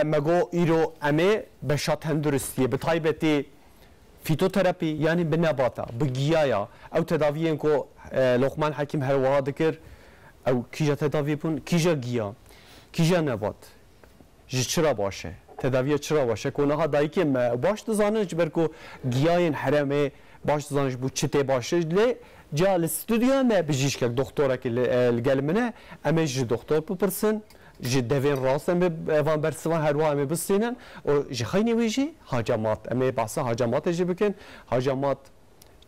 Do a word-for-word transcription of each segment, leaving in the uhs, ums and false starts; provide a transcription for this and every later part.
Me got îro em ê beşa tenduristiyê, bi taybetî fîtoterapî, yanî bi nebata, bi giyaya, ew tedaviyên ku, e, Loqman Hekîm her wiha dikir, ew kîja tedavî bûn, kîja giya, kîja nebat, ji çira baş e, tedaviya çira baş e, ku niha dayikê me baş dizanin, ji ber ku giyayên herêmê baş dizanin ji bo çi tê baş e, lê ca li stûdyoya me bijîşkek, doktorekî li, e, li gel min e, em ê ji doktor bipirsin, ji devên rast em ê evan bersivan her wiha em ê bistînin û ji xeynî wî jî hacamat. Em ê behsa hacamatê jî bikin. Hacamat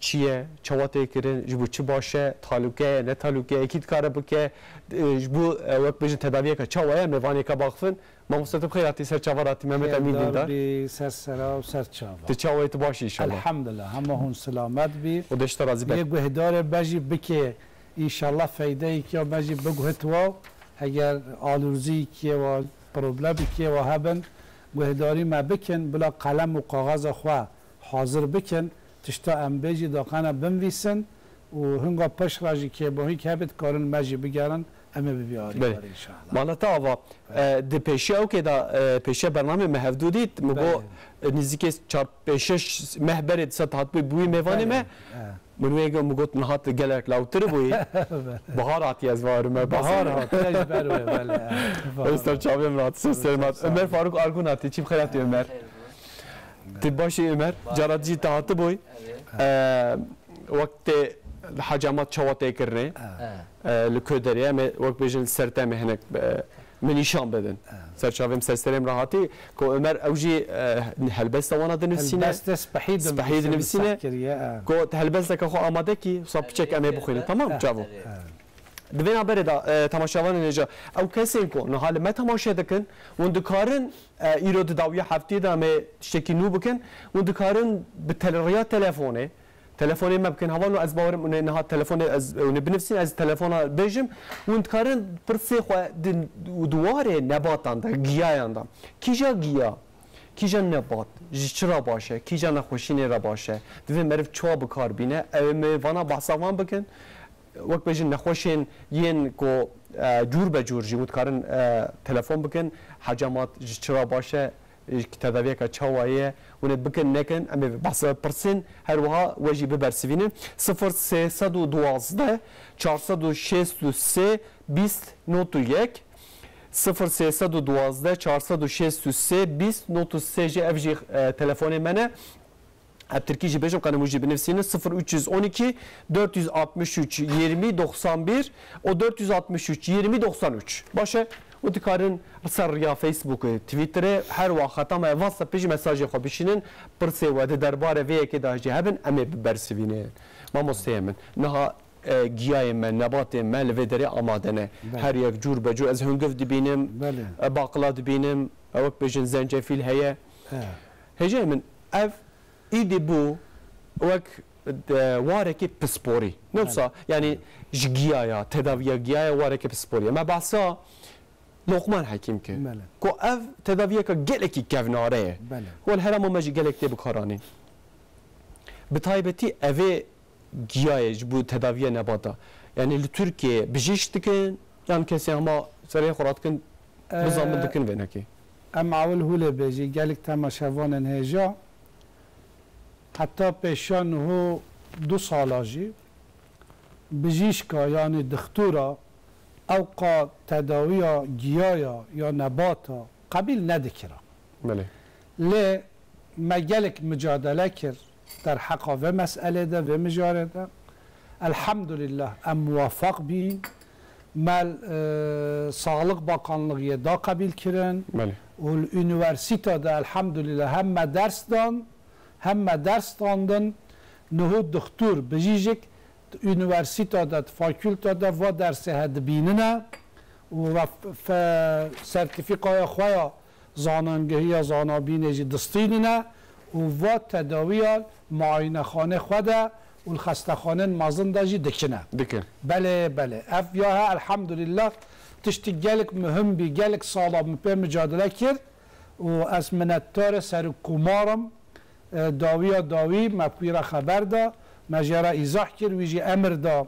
çi ye, çawa tê kirin, ji bo çi baş e, talûke ye, ne talûke ye, kî dikare bike, e, ji bo, e, wek bêjin tedaviyeke çawa ye, em ê vanê ke baxivin. Mamoste tu bi xêr hatî, ser çava hatî, Mehmet Emîn Dîndar. Bî, ser sera û ser çava. Tu çawa yî, tu baş î înşallah? Elhamdulillah, hema hûn silamet bî. Û deşta razî be. Yê guhdarê me jî bike, înşallah feydeyek ya me jî biguhit wa, eger alûzîyekê wa, problemekê wa hebin, guhdarî me bikin, bila qelem û kaxeza xwe hazir bikin, tişta em bê jî daqana binvîsin û hinga pişt re jî kêbohîk hebe dikarin me jî bigerin, em ê bibî alîkar înşallah. Belê. Mala te ava, e, di pêşiya ewkê de, e, pêşiya bernamê me hevdû dît, min got, Belê. e, nîzîkê çar pênc şeş meh berê disa hatibû bûyî mêvanê me. Belê. E. Min wê got, min got niha tu gelek lawtir bûyî. Belê. Bahar hatiye ez varim me. Bahar hatiye ji ber wê, belê. Êsta çavê min hat, ser serê min hat. Ömer Faruk Argun hatî, çî bi xêr hatî Ömer. Xêr bû. Tu baş î Ömer? Baş. Cara dî jî te hatibûy. Evet. Eee, wek tê hacamat çawa tê kirinê? Eee, li ku derê em ê wek bêjin ser temê hinek, eee, min nîşan bidin. Ser çavê min ser serê min re hatî ku Ömer ew jî, eee, helbesta wana dinivîsîne. Helbestê spehî dinivîsîne. Spehî dinivîsîne. Ku helbesteke xwe amade kî, wisa piçek em ê bixwînin. Tamam, çavo. Di vê navberê de, e, temaşevanên hêja, ew kesên ku niha li me temaşe dikin, hûn dikarin, e, îro di dawiya heftê de em ê tiştekî nû bikin, hûn dikarin bi tele-, riya telefonê, telefonê me bikin. Hevalno, ez bawerim hûn ê niha telefonê ez, hûn ê binivîsîn, ez telefona bêjim. Hûn dikarin pirsê xwe di, di warê nebatan de, giyayan de. Kîja giya, kîja nebat, ji çi re baş e, kîja nexweşînê re baş e, divê meriv çawa bi kar bîne, ew ê me vana behsa van bikin. Wek bêjin nexweşên yên ku, e, cûr be cûr jî hûn dikarin, e, telefon bikin, hecamat ji çi re baş e, ji tedaviyeke çawa ye, hûn ê bikin nekin, em ê behsa pirsên her wiha we jî bibersivînin. Sifir sê sed û duwazdeh, çar sed û şêst û sê, bîst, nod û yek, sifir sê sed û duwazdeh, çar sed û şêst û sê, bîst, nod û sê jî ev jî, e, telefonê me ne. Ev tirkî jî bêjim, qenem wî jî binivîsînin, sifir üç yüz on iki, dört yüz altmış üç, yirmi doksan bir û dört yüz altmış üç, yirmi doksan üç. Baş e, û dikarin ser riya Facebookê, Twitterê, her wiha xeta me WhatsAppê jî mesajê xwe bişînin, pirsê we di derbarê vê yekê de jî hebin, em ê bibersivînin. Mamosteyê min, niha, e, giyayên me, nebatên me li vê derê amade ne. Belê. Her yek cûr be cûr. Ez hungiv dibînim, Belê. e, baqila dibînim, e, wek bêjin zencefîl heye. He. Hêjayê min, ev Îdî bû wek, e, warekî pisporî. Ne wisa, Belê. yanî ji giyaya, tedaviya giyaya warekî pisporî ye. Me behsa Loqman Hekîm kir. Belê. Ku ev tedaviyeke gelekî kevnare ye. Belê. Wal herêma me jî gelek tê bikaranîn. Bi taybetî evê giyayê ji bo tedaviya nebata. Yanî li Tirkiyeyê bijîşk dikin, yan kesê hema serê xwe radikin, E, bizan min dikin vênekê. Em awil hûlê bêjî, gelek temaşevanên hêja, heta pêşiya niho du sala jî bijîşka, yanî dixtura, ewqa tedawiya giyaya ya nebata qebîl nedikira. Belê. Lê me gelek micadele kir derheqa vê meselê de, vê mijarê de. Elhamdulillah, em muwefeq bîn. Me, e, Sağlık Bakanlığiyê da qebîl kirin. Belê. Û li unîversîta de, elhamdulillah, hem me ders dan, hem me ders dandin. Niho dixtur, bijîjik, unîversîta de, di fakûlta de va dersê he dibînine û va f-, fe-, sertîfîkaya xwe ya zanangehiya zanabînê jî distînine û va tedawiya muayenexanê xwe de û li xestexanên mezin de jî dikine. Dikin. Belê, belê. Ev ya he, elhamdulillah, tiştî gelek muhim bî, gelek sala min pê micadele kir û ez minetdarê Serokkomar im. E, dawiya dawî me wî re xeber da, me jê re îzah kir, wî jî emir da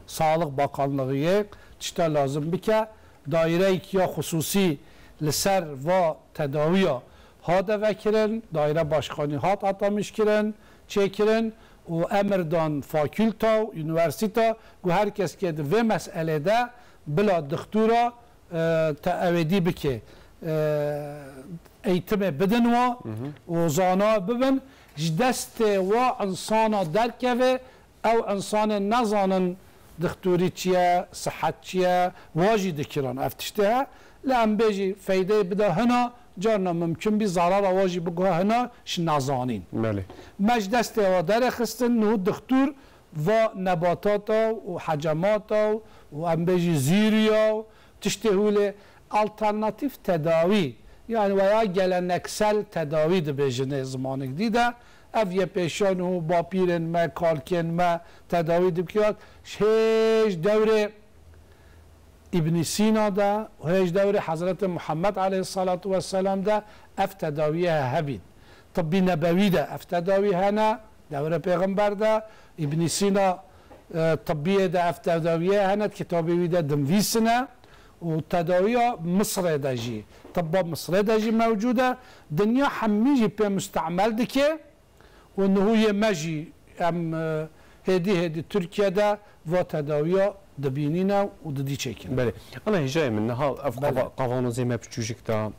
Sağlık Bakanlığiyê tişta lazim bike, daîreyek ya xisûsî li ser va tedawiya hate vekirin, daîre başkanî hat atamîşkirin, çêkirin û emir dan fakûlta û unîversîta ku her kes ke di vê meselê de bila dixtûra, e, te ewêdî bike, e, eğitimê bidin wa û zana bibin, ji destê wa insana derkeve, ew insanên nezanin dixtûrî çi ye, sihet çi ye, wa jî dikirin. Ev tiştê he, lê em bêjî feydeyê bida hina, carna mimkun bî zarara wa jî biguha hina, ji nezanîn. Belê. Me ji destê wa derêxistin, niho dixtûr va nebatata û hecemata û em bêjî zîrûya û tiştê hûlê alternatîf tedawî, yani weya geleneksel tedawî dibêjinê zimanik dî de, ev yê pêşan û bapîrên me, kalkên me tedawî dikirat. Hêj dewrê Îbnî Sîna de, hêj dewrê Hezretê Muhammed aleyhissalatu vesselam de ev tedawiyê hebîn. Tibbî nebewî de ev tedawî hene, dewrê Pêxember de, Îbnî Sîna, e, tibbiyê de ev tedawiyê hene, kitabê wî de dinvîsine û tedawiya Misrê de jî, tibba Misrê de jî mewcûd e. Dinya hemî jî pê mustemel dike û niho yê me jî em, e, hêdî hêdî Tirkiye de va tedawiya dibînîne û didî çêkin. Belê. Ana hêjayê min niha ev Belê. qava-, qavanozê me piçûjik da.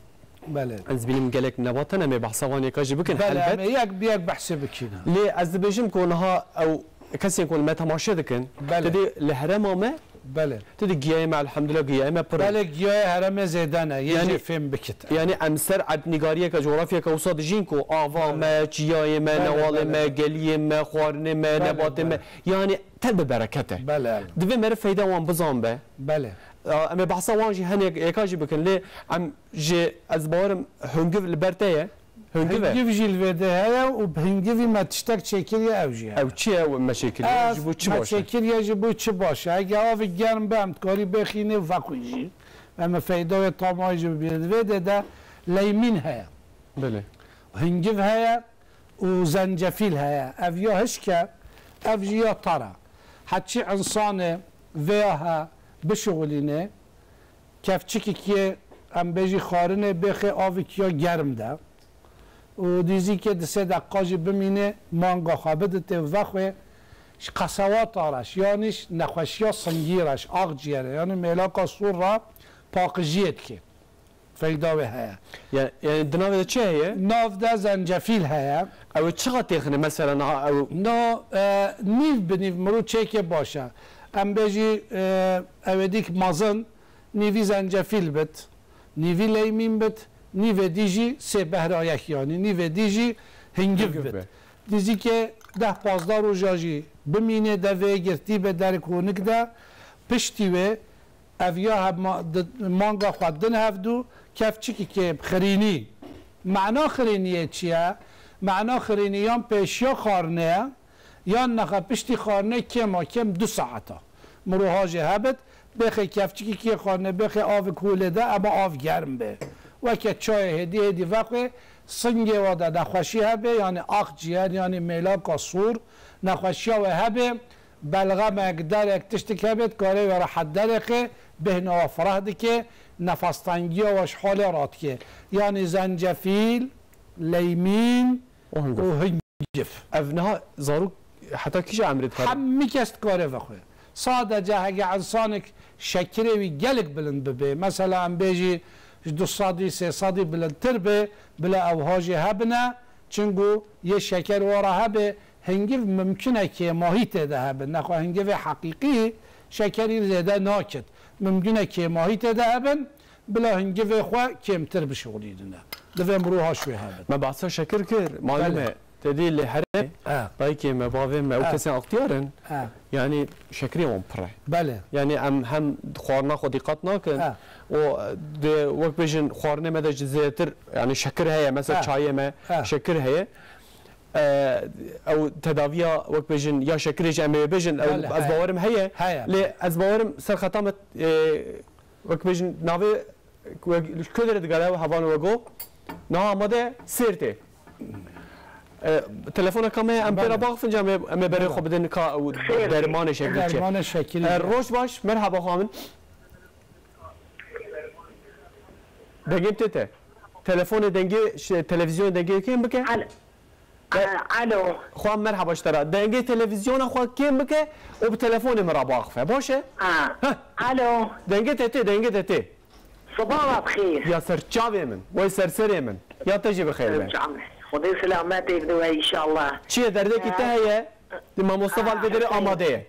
Belê. Ez dibînim gelek nebatan em ê behsa van yeka jî bikin. Belê, helbet. Em ê yek bi yek behsê bikîne. Lê ez dibêjim ku niha ew kesên ku me temaşe dikin, Belê. Tedê li herêma me, Belê. tedê giyayê me, elhamdulillah, giyayê me pir in. Belê, giyayê herêmê zêde ne, yê Yani, jê fêm bikit. yani em ser erdnîgariyeke, cografyeke wisa dijîn ku ava Belê. me, çiyayê me, Belê, newalê belê, me, belê. geliyê me, xwarinê me, Belê, nebatê me, belê. yani te bi bereket e. Belê. Divê meriv feyda wan bizan be. Belê. A, em ê behsa wan jî hinek êka jî bikin, lê em jî, ez bawerim, hungiv li ber te ye. Hungiv e. Hungiv jî li vê de heye û bi hingivî me tiştek çêkiriye, ew jî heye. Ew çi ye me çêkiriye? Ev Ji bo çi me baş e? çêkiriye ji bo çi baş e? Eger avê germ be, em dikarî bêxînê vexwî jî. Em ê feyda wê tamay jî bibînin. Li vê de de leymîn heye. Belê. Hingiv heye û zencefîl heye. Ev ya hişk e, ev jî ya tar e. Heçî insanê vêya he bişixulîne, kevçikekê, em bêjî xwarinê bêxê avik ya germ de û dîzîkê di sê deqa jî bimîne, manga xwe biditê vexwê, ji qesewata re, ji yanî ji nexweşiya singî re, ji axciyerê, yanî mêlaka sor re paqijiyê dike. Feyda wê heye. Ya-, yani di navê de çi heye? Nav de zencefîl heye. Ew çiqa têxine mesela niha ew? No, e, nîv bi nîv mirû çêkê baş e. Em bêjî, e, ew ê dîk mazin, nîvî zencefîl bit, nîvî leymîn bit, nîvê dî jî sê behra yek, yanî nîvê dî jî hingiv Hingiv bit. be. Dîzîkê deh pazdeh roja jî bimînê devê girtî be derek honik de, piştî wê ev ya hema-, di-, manga xwe din hevdû kevçikekê xirînî. Mena xirîniyê çi ye? Mena xirînî yan pêşiya xwarinê ye, yan nexe piştî xwarinê kêma kêm du saeta. Miroha jê hebit, bêxê kevçikekê xwarinê, bêxê avik holê de, ema av germ be. Weke çayê hêdî hêdî vexwê, singê wa de nexweşî hebe, yanî axciyer, yanî mêlaka sor, nexweşiya we hebe, belxemek, derek, tiştik hebe, dikarê we rehet derêxê, bêhna we fireh dike, nefestengiya we ji holê radike. Yanî zencefîl, leymîn Û hingiv. û hingiv. Ev niha zarok heta kîja emrê dikare? Hemî kes dikare vexwe. Sadece hege insanek şekirê wî gelek bilind bibe, mesela em bêjî ji du sedî, sê sedî bilindtir be, bila ew hajê hebine, çingo yê şeker wara hebe, hingiv mimkun e kêmahî tê de hebe. Nexwe hingivê heqîqî şekerî zêde nakit. Mimkun e kêmahî tê de hebin, bila hingivê xwe kêmtir bişixulînine. Divê mirov haş wê hebin. Me behsa şekir kir, malum Belê. e. Te dî li herê, He. dayikê me, bavê me, ew He. kesên axtiyar in. He. Yani şekirê wan pir e. Belê. Yani em hem xwarina xwe dîqat nakin. He. O, de, wek bêjin xwarinê me de ji zêdetir, yani şekir heye, mesela He. çayê me, He. şekir heye. E, ew tedaviya wek bêjin ya şekirê jî em ê bêjin, ew Belê, ez heye. bawerim heye. Heye. Lê ez bawerim ser xeta me, e, wek bêjin navê Ku ji ku derê digere hevalno we got, niha amade Sêrtê. E, telefoneka me ye, em pê re Belê. baxifin, em ê, em ê berê Belê. xwe bidin ka ew Sêrtê. dermanê şekirî çi. Dermanê şekirî E, çi. Roj baş, merhaba xwe min. Dengê tê te. Telefonê dengê, ş-, televîzyonê dengê kêm bike. Alo. Be- Alo. Xwa merhaba ji te re. Dengê televîzyona xwe kêm bike û bi telefonê min re biaxife. Baş e? Ha. Heh. Alo. Dengê te tê, dengê te tê. Sibawa bi xêr. Ya ser çavê min, wey ser serê min. Ya te jî bi xêr be. Çam. Xwedê selametê bide we înşallah. Çi ye, derdekî te heye? Di mamoste Valvêderê amade ye.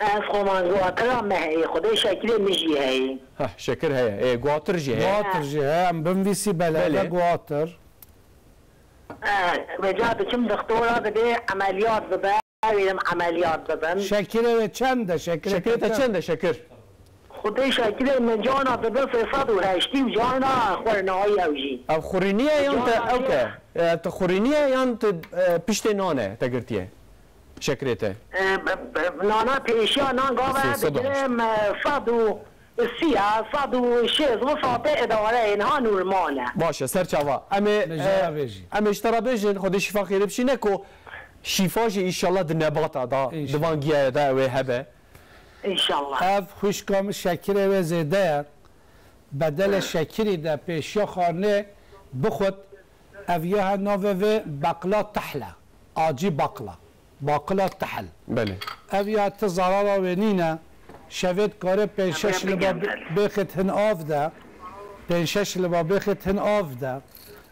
Ez xwe man guhatira me heye, Xwedê şekilê min jî heye. Heh, şekir heye. Ê, guhatir jî heye. Guhatir jî heye, em binvîsî belê. Belê. Guhatir. Eh, vêca diçim dixtora dibê emeliyat bibe, wêrim emeliyat bibim. Şekirê wê çend e? Şekirê Şekirê te te çend? çend e, şekir? Xwedê şekirê min cana dibe sê sed û heştî û cana xwerinahî ew jî. Ev xurînî ye yan te Cana ew te? E, te xurînî ye yan te, e, piştê nan e te girtiye? Şekirê te. E, b-, b-, nana pêşiya nan gava Sê sed û heşt. digirim, e, sed û sî ya, sed û şêst, wisa tê idareyê, niha normal e. Baş e, ser çava. Em ê, Li jara e, bêjî. em ê ji te re bêjin, Xwedê şîfa xêrê bişîne ku şîfa jî înşallah di nebata da, di İnşallah. van giyaya da ew ê hebe. İnşallah. Ev xwişka min şekirê wê zêde ye. Bedelê şekirî de pêşiya xarnê bixwit, ev ya he navê vê baqla tihl e. Acî baqla. Baqila tihl. Belê. Ev ya ti zarara wê nîne. Şevê dikare pênc şeş Ev ya liba bigem bi-, bixit hin av de. Pênc şeş liba bixit hin av de.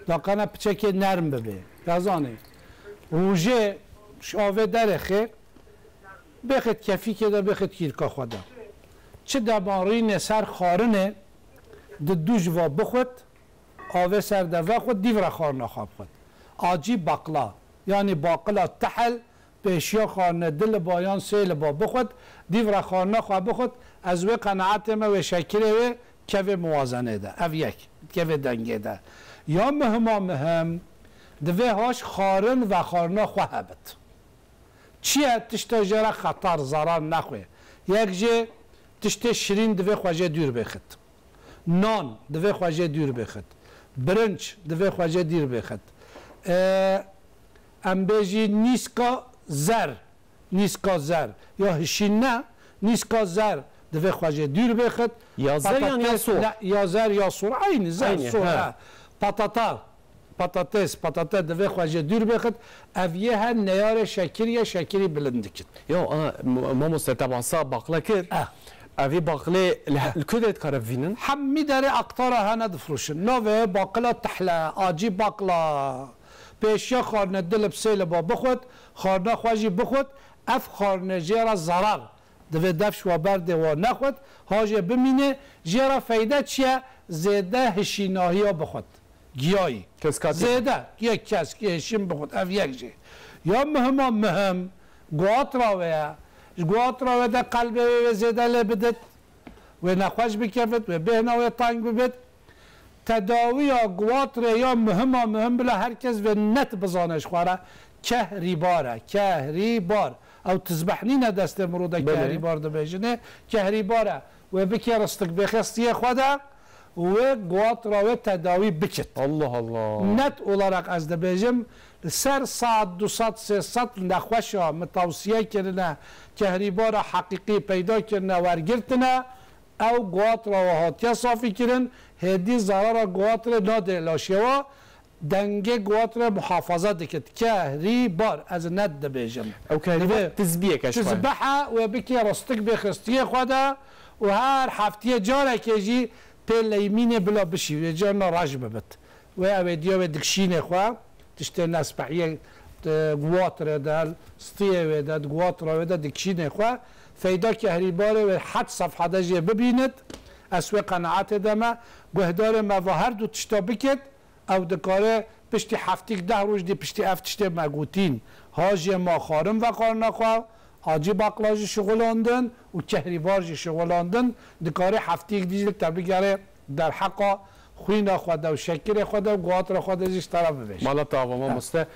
Daqana piçekê nerm bibe. Gazanê. Rûjê ji avê derêxê. Bixit kefîkê de, bixit kîrka xwe de. Çi dema rîne ser xarinê, di du ji va bixwit, avê ser de vexwit, dîv re xarina xwe bixwit. Acî baqla, yanî baqila tihl, pêşiya xarine di liba yan sê liba bixwit, dîv re xarina xwe bixwit, ez wê qenaetê me wê şekirê wê kevê muwazenê de. Ev yek, kevê dengê de. Ya muhima muhim, divê haş xarin vexarina xwe hebit. Çi ye tişta jê re xetar, zarar nexwe? Yek jê tiştê şirîn divê xwe jê dûr bêxit. Nan divê xwe jê dûr bêxit. Birinç divê xwe jê dûr bêxit. E, em bêjî nîska zer, nîska zer ya hişîn ne, nîska zer divê xwe jê dûr bêxit. Ya zer yan ya Patates sor? ne, ya zer ya sor. Eynî zer, Eynî, sor, he. he. Patata, patates, patate divê xwe jê dûr bêxit. Ev yê he neyarê şekirî ye, şekirî bilind dikit. Ya, a, m-, mamoste, te bahsa baqle kir. Eh. Evî baqlê li, Eh. li ku derê dikare bivînin? Hemî derê aktara hene difroşin. Navê baqila tihle, acî baqla. Pêşiya xarine di lib sê liba bixwit, xarina xwe jî bixwit, ev xarine jê re zarar. Divê dev ji wa berdê wa nexwit, ha jê bimîne, jê re feyde çi ye? Zêde hişînahiya bixwit. Giyayî. Keskatî. Zêde, yek kesk, yê hişîn bixwit, ev yek jê. Ya muhima muhim, guatra wê ye. Ji guatra wê de qelbê wê, wê zêde lê bidit. Wê nexweş bikevit, wê bêhna wê teng bibit. Tedawiya guatrê ya muhima muhim bila her kes vê net bizane ji xwe re. Kehrîbar e, kehrîbar. Ew tizbeh nîne destê mirov de Belê. kehrîbar dibêjinê. Kehrîbar e. Wê bike ristik bêxe stiyê xwe de, wê guatra wê tedawî bikit. Allah Allah. Net olarak ez dibêjim, li ser sed, du sed, sê sed nexweşa min tewsiye kirine, kehrîbara heqîqî peyda kirine, wergirtine, ew guatra we hatiye safî kirin, hêdî zarara guatrê nadê laşê we, dengê guatrê muhafaza dikit. Kehrîbar, ez net dibêjim. Ew kehrîbar Divê tizbiyek e ji xwe. tizbehe wê bikê ristik bê xistiyê xwe de û her heftiyê carekê jî pê leymînê bila bişî, wê carna reş bibit. Wê ew ê diya wê dikişînê xwe, tiştê nespehiyê, e, guatrê de, stiyê wê de, di guatra wê de dikişînê xwe. Feyda kehrîbarê wê het sefhede jê bibînit. Ez wê qenaetê de me, guhdarê me va her du tişta bikit, ew dikare piştî heftîk deh roj dî piştî ev tiştê me gotîn. Ha jê ma xwarin veqarina xwe, acî baqla jî şixulandin û kehrîbar jî şixulandin, dikare heftîk dî jî te bigere derheqa xwîna xwe de û şekirê xwe de û guatra xwe de jî ji te re bibêje. Mala te ava, Ha. mamoste.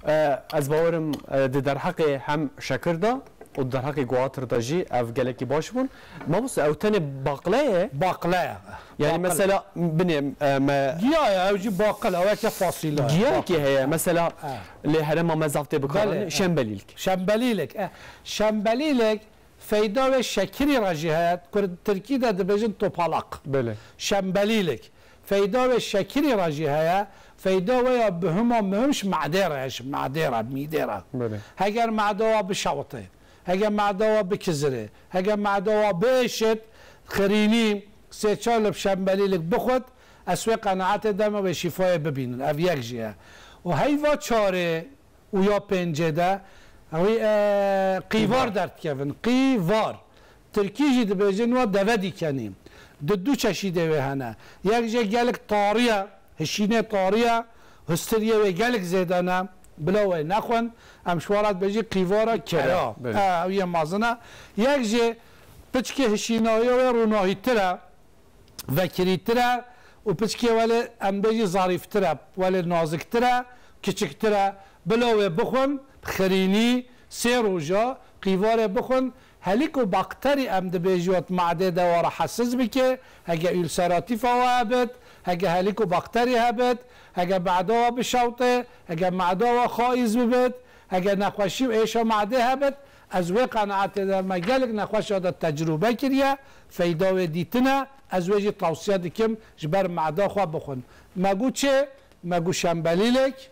E, ez bawerim, e, di derheqê hem şekir de û di derheqê guatir de jî ev gelekî baş bûn. Mamoste, ew tenê baqle ye? Baqle ye. Yani Baqle. mesela, binê, e, me Giya ye, ew jî baqil, ew weke fasîle ye. Giyayekî Baqil. heye. Mesela, Ha. lê herêma me zaf tê bikaranîn, Belê. şembelîlk. Şembelîlek, e, şembelîlek feyda wê şekirî re jî heye. Kur-, tirkî de dibêjin topalak. Belê. Şembelîlek. Feyda wê şekirî re jî heye, feyda wê ya bihima muhim ji madê re ye, ji madê re, mîdê re. Belê. Heger mada wa bişewite, heger mada wa bikizire, heger mada wa biêşit, xirînî sê çar lib şembelîlik bixwit, ez wê qenaetê de me wê şîfayê bibînin. Ev yek jî ye. Û heyva çarê û ya pêncê de wî, e, qîvar derdikevin. Qîvar. Tirkî jî dibêjin wa deve dîkenî. Di du çeşîdê wê hene. Yek jê gelek tarî ye, hişînê tarî ye, histiriyê wê gelek zêde ne, bila wê nexwin. Em ji wan re dibêjin qîvara kera. Kera, belê. E, ew yê mezin e. Yek jê piçkê hişînahiya wê rûnahîtir e. Vekirîtir e û piçkê welê em bêjî zarîftir e, welê naziktir e, kiçiktir e. Bila wê bixwin, xirînî, sê roja qîvarê bixwin, helîk û bakterî em dibêjî ot madê de wa rahatsiz bike, hege ulseratîfa wa hebit, hege helîk û bakterî hebit, hege mada wa bişewtê, hege mada wa xaîz bibit, hege nexweşî û êşa madê hebit, ez wê qenaetê de me gelek nexweşa de tecrûbe kiriye, feyda wê dîtine, ez wê jî tewsiye dikim, ji ber mada xwe bixwin. Me got çi? Me got şembelîlek,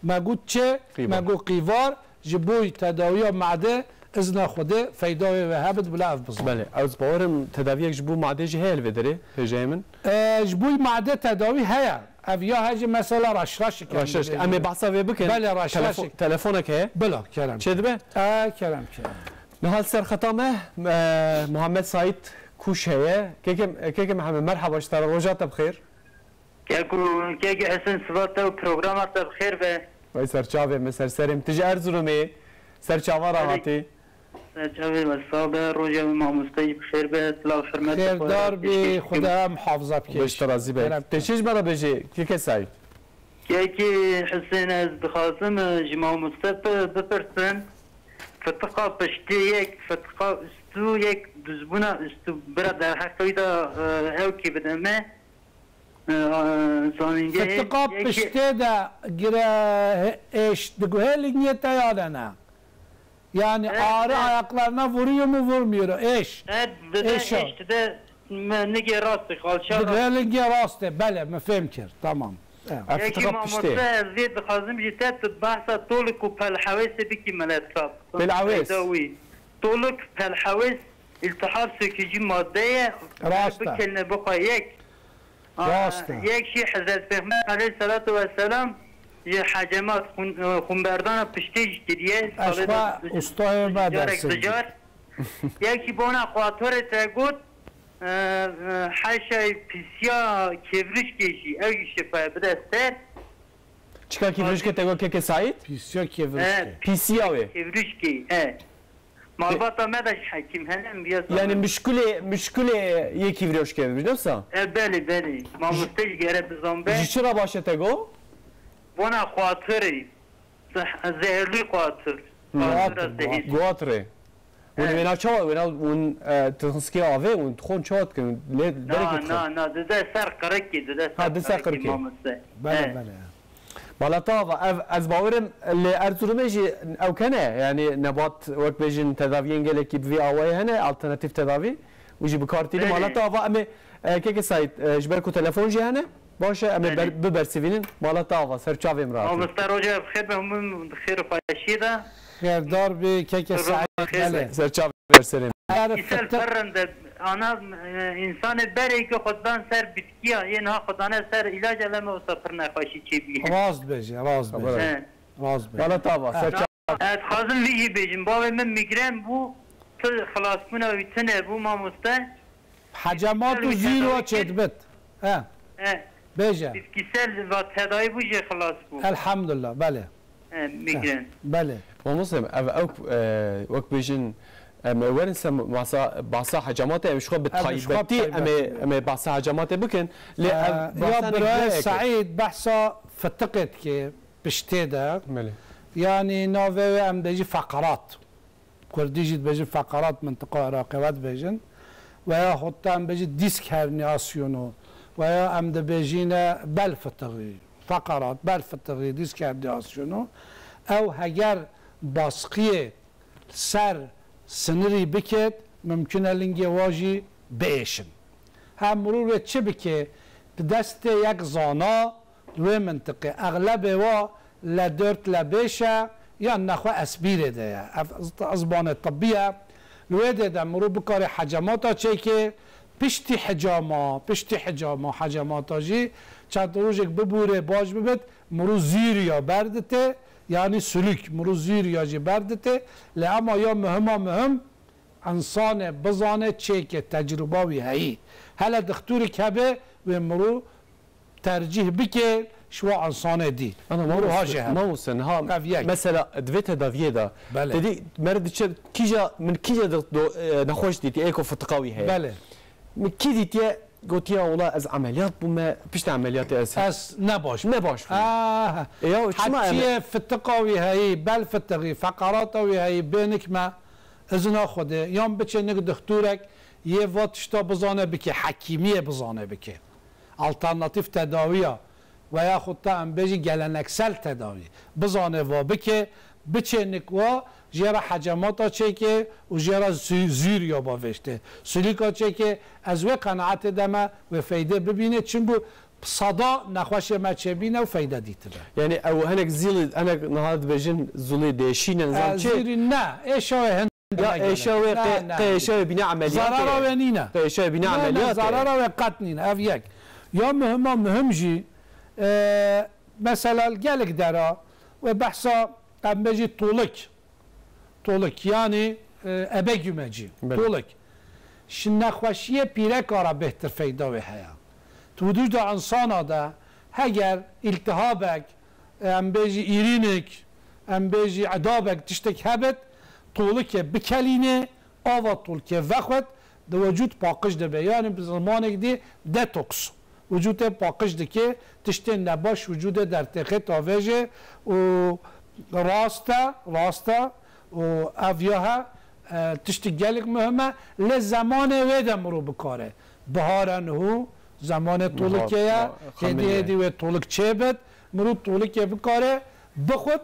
me got çi? Qîvar. Me got qîvar, ji bo tedawiya madê, izna Xwedê, feyda wê wê hebit, bila ev bizin. Belê, ez bawerim tedaviyek ji bo madê jî heye li vê derê, hêjayê min. E, ji bo madê tedawî heye. Ev ya hejî mesela reşreşik em Reşreşik. dibêjin. Em ê behsa vê bikin. Belê, reşreşik. Telefo-, telefonek heye. Bila, kerem. Çê dibe? E, kerem, kerem. Niha li ser xeta me, e, Muhammed Saîd Kuş heye. Keke, keke Mihemed, merhaba ji te re, roja te bi xêr. Keko, keke Hesen, siva te û programa te bi xêr be. Vay serçavê min, ser serê min. Tu ji Erzurumê, ser çava re Belê. hatî. Serçavê me sax be, roja me mamoste jî bi xêr be, silav hurmet Xêrdar bî, Xuda muhafaza bike. Beş terazî be. Kerem. Te çi ji me re bêjê, keke Saîd? Kekî Husên, ez dixwazim, e, ji mamoste bi-, bipirsim. Fitiqa piştê yek, fitiqa ustû yek, duzbûna ustû. Bira derheqê wî de, e, ew kî bide me. E, zanîngehê Fitiqa yekî piştê de gire êş diguhe lingê te ya de ne? Yani Evet, ağrı evet. ayaklarına vuruyor mu, vurmuyor? Eş. Evet, dide Eşo. eş, dide me-, nigê rastê, xalça Diguhe rastê. lingê rastê, bele, me fêm kir. Tamam. Evet. Ev Yekî fitiqa mamoste piştê. ez vê dixwazim ji te, tu behsa tolik û pelhewêsê bikî milet re. Pelhewês. Feyda wî. Tolik, pelhewês, îltihab sökücü madde ye. Rast e. Bikilne bixwe yek. Aa, Rast e. Yek jî Hezret Pêxember aleyhissalatu vesselam ji hecemat xun-, xunberdana piştê jî kiriye. Ez Salê xwe de ustayê me carek dersim. dicar. Yek jî bona quatorê te got, e, e, heşay pîsiya kevrişkê jî, ew jî şifaye bide ser. Çika kevrişkê te got keke Saîd? Pîsiya kevrişkê. E, Pîsiya wê. kevrişkê, e. Malbata me de ji hekîm hene, em viya Yani zanin. muşkulê, muşkulê yê kîvrî hoş kevin, ne wisa? E, belê, belê. Mamoste jî gere bizan be. Ji çi re baş e te go? Bona xwatirê. Zeh-, zehirlî xwatir. Hmm. Xwatira zehîr. Guatirê. Hûn Evet. wêna çawa, wêna hûn, e, tinxiskê avê, hûn dixwin çawa dikin? Lê Na, derek dixin? na, na, dide ser qirikê, dide ser Ha, di ser qirikê, qirikê. mamoste. Bele, Evet. bele. Mala te ava, ev, ez bawerim li Erzurumê jî ew hene, yani nebat wek bêjin tedaviyên gelekî bi vî awayê hene, alternatîf tedavî, û jî bi kar tînin. Belê. Mala te ava, em ê, e, keke Saîd, e, ji ber ku telefon jî hene, baş e, em ê Belê. ber-, bibersivînin. Mala te ava, ser çavê min re hatî. Mamoste, roja bi xêr be, hemû bi xêr û xweşiyê de. Xêrdar bî, keke Roja Saîd, bi xêr be. belê. Ser çavê min, ser serê min. Eger Îsel fitir- ferrinde, ana, e, însanê berê ku xwe dan ser bitkiya, yên ha xwe dane ser îlac, eleme wisa pir nexweşî çêbî. Rast bêje, rast Xeber bêje. e. He. Rast bêje. Mala te ava, Ha. ser çavê Ez dixwazim vî jî bêjim. Bavê min mîgren bû, tu xilasbûna wî tune bû, mamoste. Hecemat û Bitkîsel zîr wa wî tedawî çêdibit. He. He. Bêje. Bitkîsel va tedawî bû jê xilas bû. Elhamdulillah, belê. He, mîgren. He, belê. Mamoste, ev, ew, e, wek bêjin, em ê werin ser masa, bahsa hecamatê, em ji xwe bi Em ji xwe bi taybetî, em ê, taybetî. em ê bahsa hecamatê bikin. Lê E, ev ya bahsa bira nigireyek e. Saîd behsa fitiqê dike. Piştê de, Belê. yanî navê wê em bêjî feqerat. Kurdî jî dibêjin feqerat, mintiqa Iraqê we dibêjin. Veya hatta em bêjî disk herniasyonu. Veya em dibêjîne bel fitiqî. Feqerat, bel fitiqî, disk herniasyonu. Ew heger baskiyê ser sinirî bikêt, mimkun e lingê wa jî biêşin. Hem mirov wê çi bike, Destê yek zana li wê mintiqê, exlebê wa le dört le bêş e, yan nexwe espîrê de ye. Ev z-, zimanê tibbî ye. Li wê dê de mirov bikare hecemata çêke, piştî hicama, piştî hicama, hecemata jî çend rojek bibûrê baş bibit, mirov zûriya berditê, yanî sulûk, mirov zûriya jî berditê. Lê ema ya muhima muhim, însanê bizane çêke tecrûba wî heyî. Hele dixtûrek hebe wê mirov tercîh bike ji wa însanê dî. Ana, Mirov ha mamoste, jî hebe. Mamoste, niha Ev yek. mesela di vê tedaviyê de Belê. te dî meriv diçe kîja, min kîja di do, e, nexweş dîtiye, ê ku fitiqa wî heye. Belê. Min kî dîtiye, gotiye, wela ez emeliyat bûme, piştî emeliyatê ez Ez ne baş bûm. ne baş bûm. Ah, E ya, çima Hepçiyê em- fitiqa wî heyî, bel fitiqî, feqerata wî heyî, bênik me, izina Xwedê, yan biçe nik dixtûrek yê va tişta bizane bike, hekîmiyê bizane bike. Alternatîf tedawiya, veya xwe te em bêjî geleneksel tedawî, bizane va bike, biçe nik wa jê re hecemata çêke û jê re zû-, zûriya bavêşte. Sulîka çêke, ez wê qenaetê de me, wê feyde bibîne, çimkû Bi seda nexweşê me çêbîne û feyde dîtibe. Yanî ew hinek zîlî, hinek niha dibêjin zûlî dêşînin, zan E, çi? Zîrî ne, êşa wê hin Ya ne êşa gelek. wê Ne, qe-, ne. qe êşa wê bîne emeliyatê. Zarara wê nîne. Qe êşa wê bîne Ne, ne, emeliyatê. zarara wê qet nîne, ev yek. Ya muhima muhim jî, e, mesela gelek dera wê behsa em bêjî tolik. Tolik, yanî, e, ebe gumecî. Belê. Tolik. Ji nexweşiyê pîreka re bêhtir feyda wê heye. Tu widûj de insana de heger îltihabek, e, em bêjî îrînik, em bêjî edabek tiştek hebit, tolikê bikelîne, ava tolikê vexwet, di wicûd paqij dibe. Yanî bi zimanek dî detoks. Wicûdê paqij dike, tiştên nebaş wicûdê dertêxe tavêje û rast e, rast e û ev ya he, e, tiştî gelek muhim e, lê zemanê wê de mirov bikare. Bihar e niho, zemanê Bihar, tolikê ye, ha, hêdî xemilî ye. hêdî wê tolik çêbit, mirov tolikê bikare, bixwit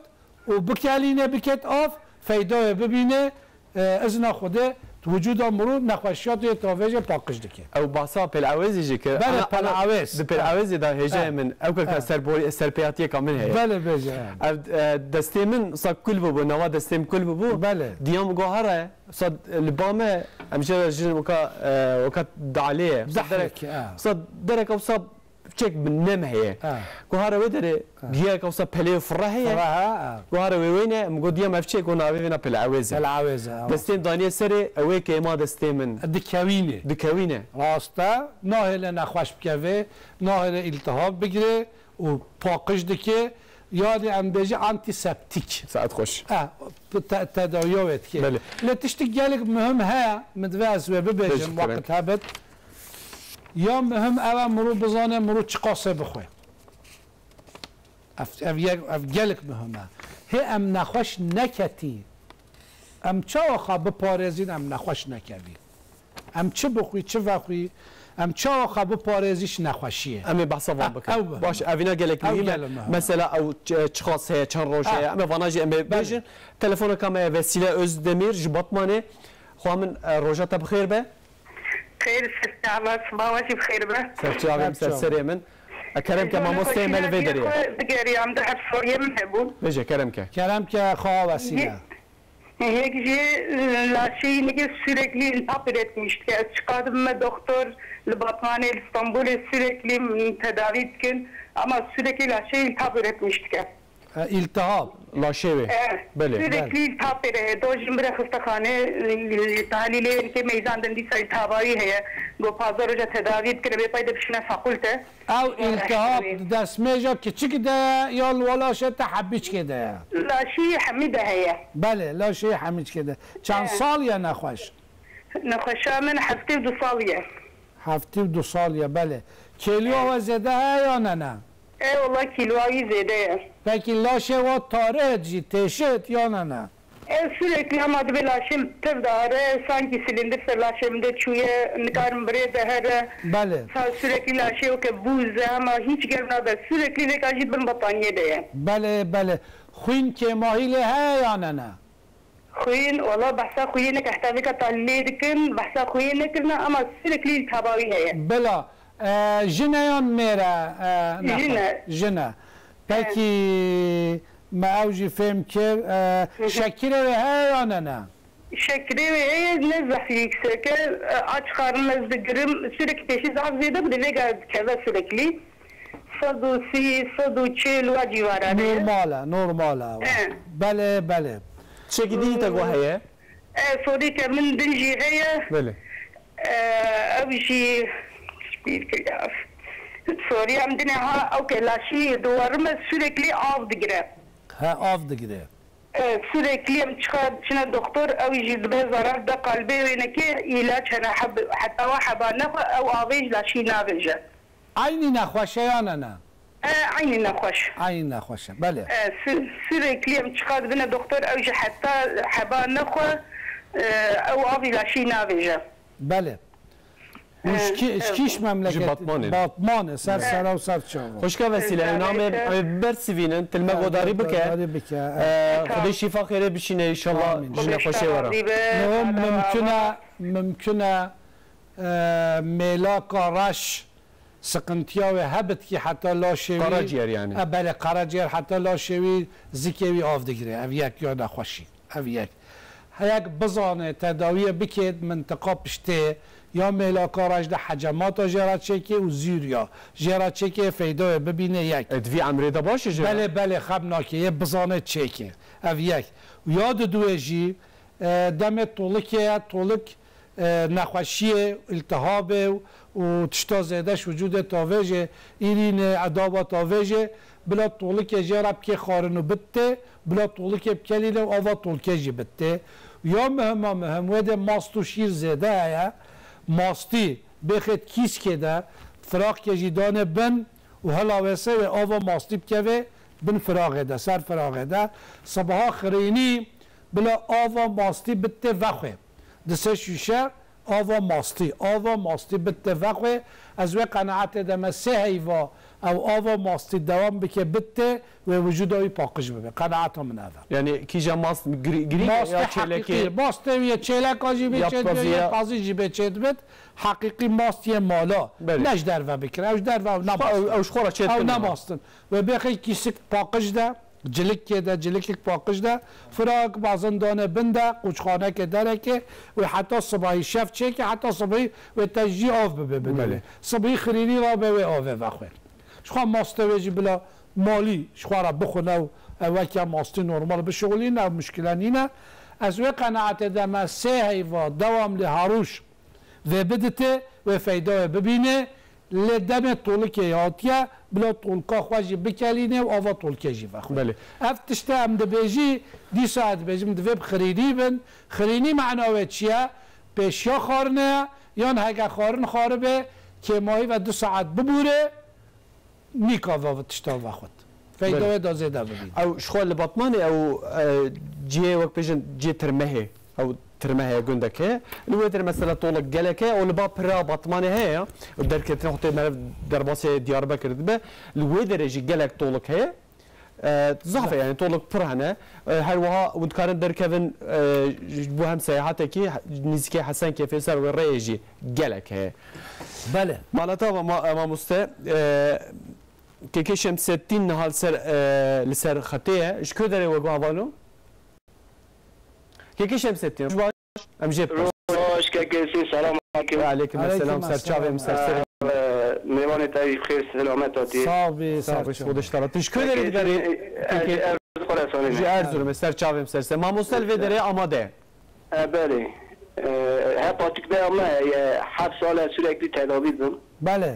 û bikelîne, biket av, feydayê bibîne, e, izna Xwedê di wicûda mirov nexweşiyatê tavêje paqij dike. Ew bahsa pêlawêzê jî kir. Belê, Ana, ana, pêlawêz. Di pêlawêzê de hêjayê Ha. min, ew kaka Ha. serborî-, serpêhatiyeka min heye. Belê, bêje, ha. Ev, e, destê min sa kul bûbû, nava destê min kul bûbû. Belê. Diyam guhare, sa li ba me, em jê re jin weka, e, weka dalê ye. Sa Zehfek, derek, ha. sa derek ew sa Çek bi nem heye. Ha. Guhara wê derê Ha. giyayek wisa pelê firre heye. Firre, ha, ha. Guhara wê weyne, em got diyem ev çek, got navê vêna pele ewêz e. Pele ewêz e, ha. Destên daniye serê, ew ê kêma destê min. Dikewîne. Dikewîne. Rast e, nahêle nexweş bikeve, nahêle îltihab bigire û paqij dike. Yanî em bêjî antîseptîk. Saet xweş. Eh, te-, tedawiya wê dike. Belê. Lê tiştik gelek muhim heye, min divê ez wê bibêjim, Bêjin, wekit kerem. hebit. Ya muhim ev e, mirov bizane mirov çiqasê bixwe. Ev, ev yek, ev gelek muhim e. Hê em nexweş neketî, em çawa xwe biparêzîn em nexweş nekevî? Em çi bixwî, çi vexwî, em çawa xwe biparêzî ji nexweşiyê? Em ê behsa van Ha, bikin. ew muhim Baş, e. evîna gelek Ew muhim e. gelek muhim e. Mesela ew ç-, çiqas heye, çend roj Ha. heye. Em ê vana jî em ê Belê. bêjin. Telefoneka me ye Vesîle Özdemir ji Batmanê. Xwa min, e, roja te bi xêr be. Xêr, ser çava, siba we jî bi xêr be. Serçavê min, Serçava. serserê min. E, kerem ke Hêja mamosteyê me li vê xweşîna derê ye. xwe digeriyam de her soriyê min hebû. Bêje, kerem ke. Kerem ke xwe Vesîle. Ye-, yek jî, e, laşê yî nigê sürekli iltihap üretmişti. Ez çiqadim me doktor li Batmanê, li Stenbolê sürekli, m, tedavi dikin. Ama sürekli laşê iltihap üretmişti. E, îltihab. Laşê wê. E, Belê. sürekli Belê. iltihap pê re. Do jin bire xistexane, e, tahlîlê ke meyzandin dîsa îltihabawî heye. Go pazdeh roja tedavî dikine, bê pay de bişine fakulte. Ew Wala îltihab hestewê. di destmêja kiçik de ye, ya li wa laşê te hebîçkê de ye? Laşî hemî de heye. Belê, laşê hemîçkê de. Çend He. sal ye nexweş? Nexweşa min heftê û du sal ye. Heftê û du sal ye, belê. Kêliya we zêde heye ya ne ne? E, wala kîloya wî zêde ye. Pekî laşê we tarêt jî têşit ya ne ne? E, sürekli ama dibê laşê min tev diare, sanki silîndir ser laşê min de çûye, nikarim birê de here. Belê. Sa sürekli laşê weke bûz e, ama hiç germ nabe. Sürekli vêka jî bin bataniyê de ye. Belê, belê. Xwîn kêmahî lê heye ya ne ne? Xwîn, wala behsa xwînê neke, heta vêka tahlîlê dikin, behsa xwînê nekirine, ama sürekli îltihabawî heye. Bila, E, jin e yan mêr e? E, nexwe. Jin e. Jin e. Pekî me ew jî fêm kir. E, şekirê wê heye yan ne? Şekirê wê heye, ne zehf yüksek e. E, aç karnına ez digirim. Sürekli pêşî zaf zêde bi, vêga dikeve sürekli. Sed û sî, sed û çil wa cîvaran e. Normal e, normal e. He. Belê, belê. Tiştekî dî te got heye? E, sorî ke min din jî heye. Belê. E, ew jî spîr kiriya. Sorî em dinê ha, ew ke laşî diwerime sürekli av digire. He, av digire. E, sürekli em çiqa çine doktor, ew jî dibe zarar de qalbê wê neke, îlaç hene heb-, heta wa heba nexwe, ew avê ji laşî navêje. Eynî nexweşe yan ne? E, eynî nexweş. Eynî nexweş e, belê. E, sü-, sürekli em çiqa dibine doktor, ew jî heta heba nexwe, e, ew avî laşî navêje. Belê. Û ji kî-, ji kîş memleket? Ji Batmanê. Batmanê, ser sera û ser çava. Xwişka Vesîle, ew namê, ew bersivînin, til me godarî bike. Godarî bike, e, Xwedê şîfa xêrê bişîne, înşallah, ji nexweşê were. Niha mimkun e, mimkun e, e, mêlaka reş, siqintiya wê hebit kî heta laşê wî. Qaraciğer yani. E, belê, qaraciğer heta laşê wî, zikê wî av digire. Ev yek ya nexweşî. Ev yek. Heyek bizane tedawiyê bike, mintiqa piştê ya mêlaka reş de hecemata jê re çêke û zûriya jê re çêke, feyda wê bibîne yek. E, di vî emrê de baş e jê re? Belê, belê, xem nake, yê bizane çêke. Ev yek. Û ya diduwê jî, e, demê tolikê ye, tolik, e, nexweşiyê, îltihabê û, û tişta zêde ji wicûdê tavêje, îrînê, edaba tavêje, bila tolikê jê re bikê xarin û bitê, bila tolikê bikelîne û ava tolikê jî bitê. Ya muhima muhim, wê de mast û şîr zêde heye, mastî bêxêt kîskê de, firaqkê jî danê bin û hilawêse wê ava mastî bikeve bin firaxê de, ser firaxê de. Sibaha xirînî bila ava mastî bitê vexwe. Di sê şûşe ava mastî, ava mastî bitê vexwe. Ez wê qenaetê de me sê heyva ew ava mastî dewam bike bitê, wê wicûda wî paqij bibe. Qenaeta min ev e. Yani kîja mast gri-, girîng e ya çêlekê? Mastê heqîqî, mastê wî yê çêleka jî bê çêdibit, ya pazî jî bê çêdibit. Heqîqî mast yê mala. Belê. Ne ji derve bikire. Ew ji derve ew ne mast in. Ew, ew ji xwe re çêdikin. Ew ne mast in. Wê bêxê kîsik paqij de, cilikê de, cilikek paqij de, firak bazin dane bin de, qûçxaneke derekê, wê heta sibahî şev çêke, heta sibahî wê te jî av bibe binê wê. Belê. Sibahî xirînî rabe wê avê vexwe. Ji xwe mastê wê jî bila malî ji xwe re bixwin ew, ew weke mastî normal bişixulîn, ew muşkile nîne. Ez wê qenaetê de me sê heyva dewam lê herûş vê biditê, wê feyda wê bibînê, lê demê tolikê hatiye, bila tolika xwe jî bikelînê û ava tolikê jî vexwe. Belê. Ev tişte em dibêjî, dîsa ez dibêjim, divê bi xirînî bin. Xirînî mena wê çi ye? Pêşiya xarine ye, yan heke xarin xaribe, kêmahî ve du saet bibûre, nîka ve tişta vexwit. Feyda wê da zêde bibîn. Ew ji xwe li Batmanê ew, e, cihê wek bêjin cihê tirmehê. Ew tirme heye gundek heye. Li wê derê mesela tolek gelek heye û li ba pira Batmanê heye ya. Derketina xwe tê meriv derbasê Diyarbekir dibe. Li wê derê jî gelek tolek heye. E, zaf e yani tolek pir hene. E, her wiha hûn dikarin derkevin, e, ji bo hem seyahatekî, nîzikê Hesenkêfê ser wê rêyê jî gelek heye. Belê. Malata ma-, ma-, mamoste, e, Kekê Şemsettîn niha li ser, e, li ser xetê ye. Ji ku derê we guh avalo? Kekê Şemsettîn, roj baş. Em jê Roj baş, kekê Sîn, selam aleyküm. Ve aleyküm selam, ser çavê min, ser serê. E, mêvanê te jî bi xêr selamet hatî. Sağ ol, sağ ol, Xwedê ji te re. Tu ji ku derê digerî? Kekê, ez ji Erzurum, ser çavê min, ser serê. Mamoste li vê derê amade ye. E, belê. E, hepatik B me ye, heft sal e sürekli tedavî dibim. Belê.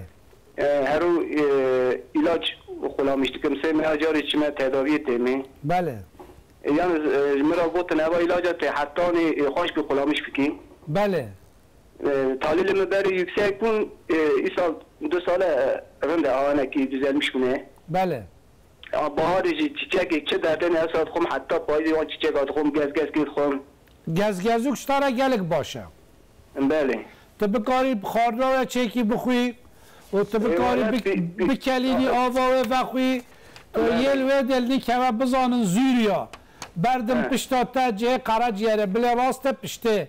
E, her û, e, îlaç xulamîş dikim. Sê meha carê çime tedaviyê têmê. Belê. E, yalnız, e, ji min re gotin eva îlaca tê hetanî, e, xweş bi xulamîş bikî. Belê. E, talîlê min berê yüksek bûn, e, îsal du sale, e, rind e, awanekî düzelmiş bûne. Belê. Ya baharê jî çiçekê çi derdê ne, esa dixwim heta payîzê wan çiçeka dixwim, gez gez kê dixwim. Gezgezûk ji te re gelek baş e. Belê. Tu bikarî bi xwarina we çêkî bixwî û tu bikarî Eyvallah, bi-, bi-, bi-, bikelînî ava wê vexwî. Tu Belê. yê li wê de li nîkeve bizanin zûriya. Berdim He. pişta te cihê qeraciyerê, bilê rast e piştê.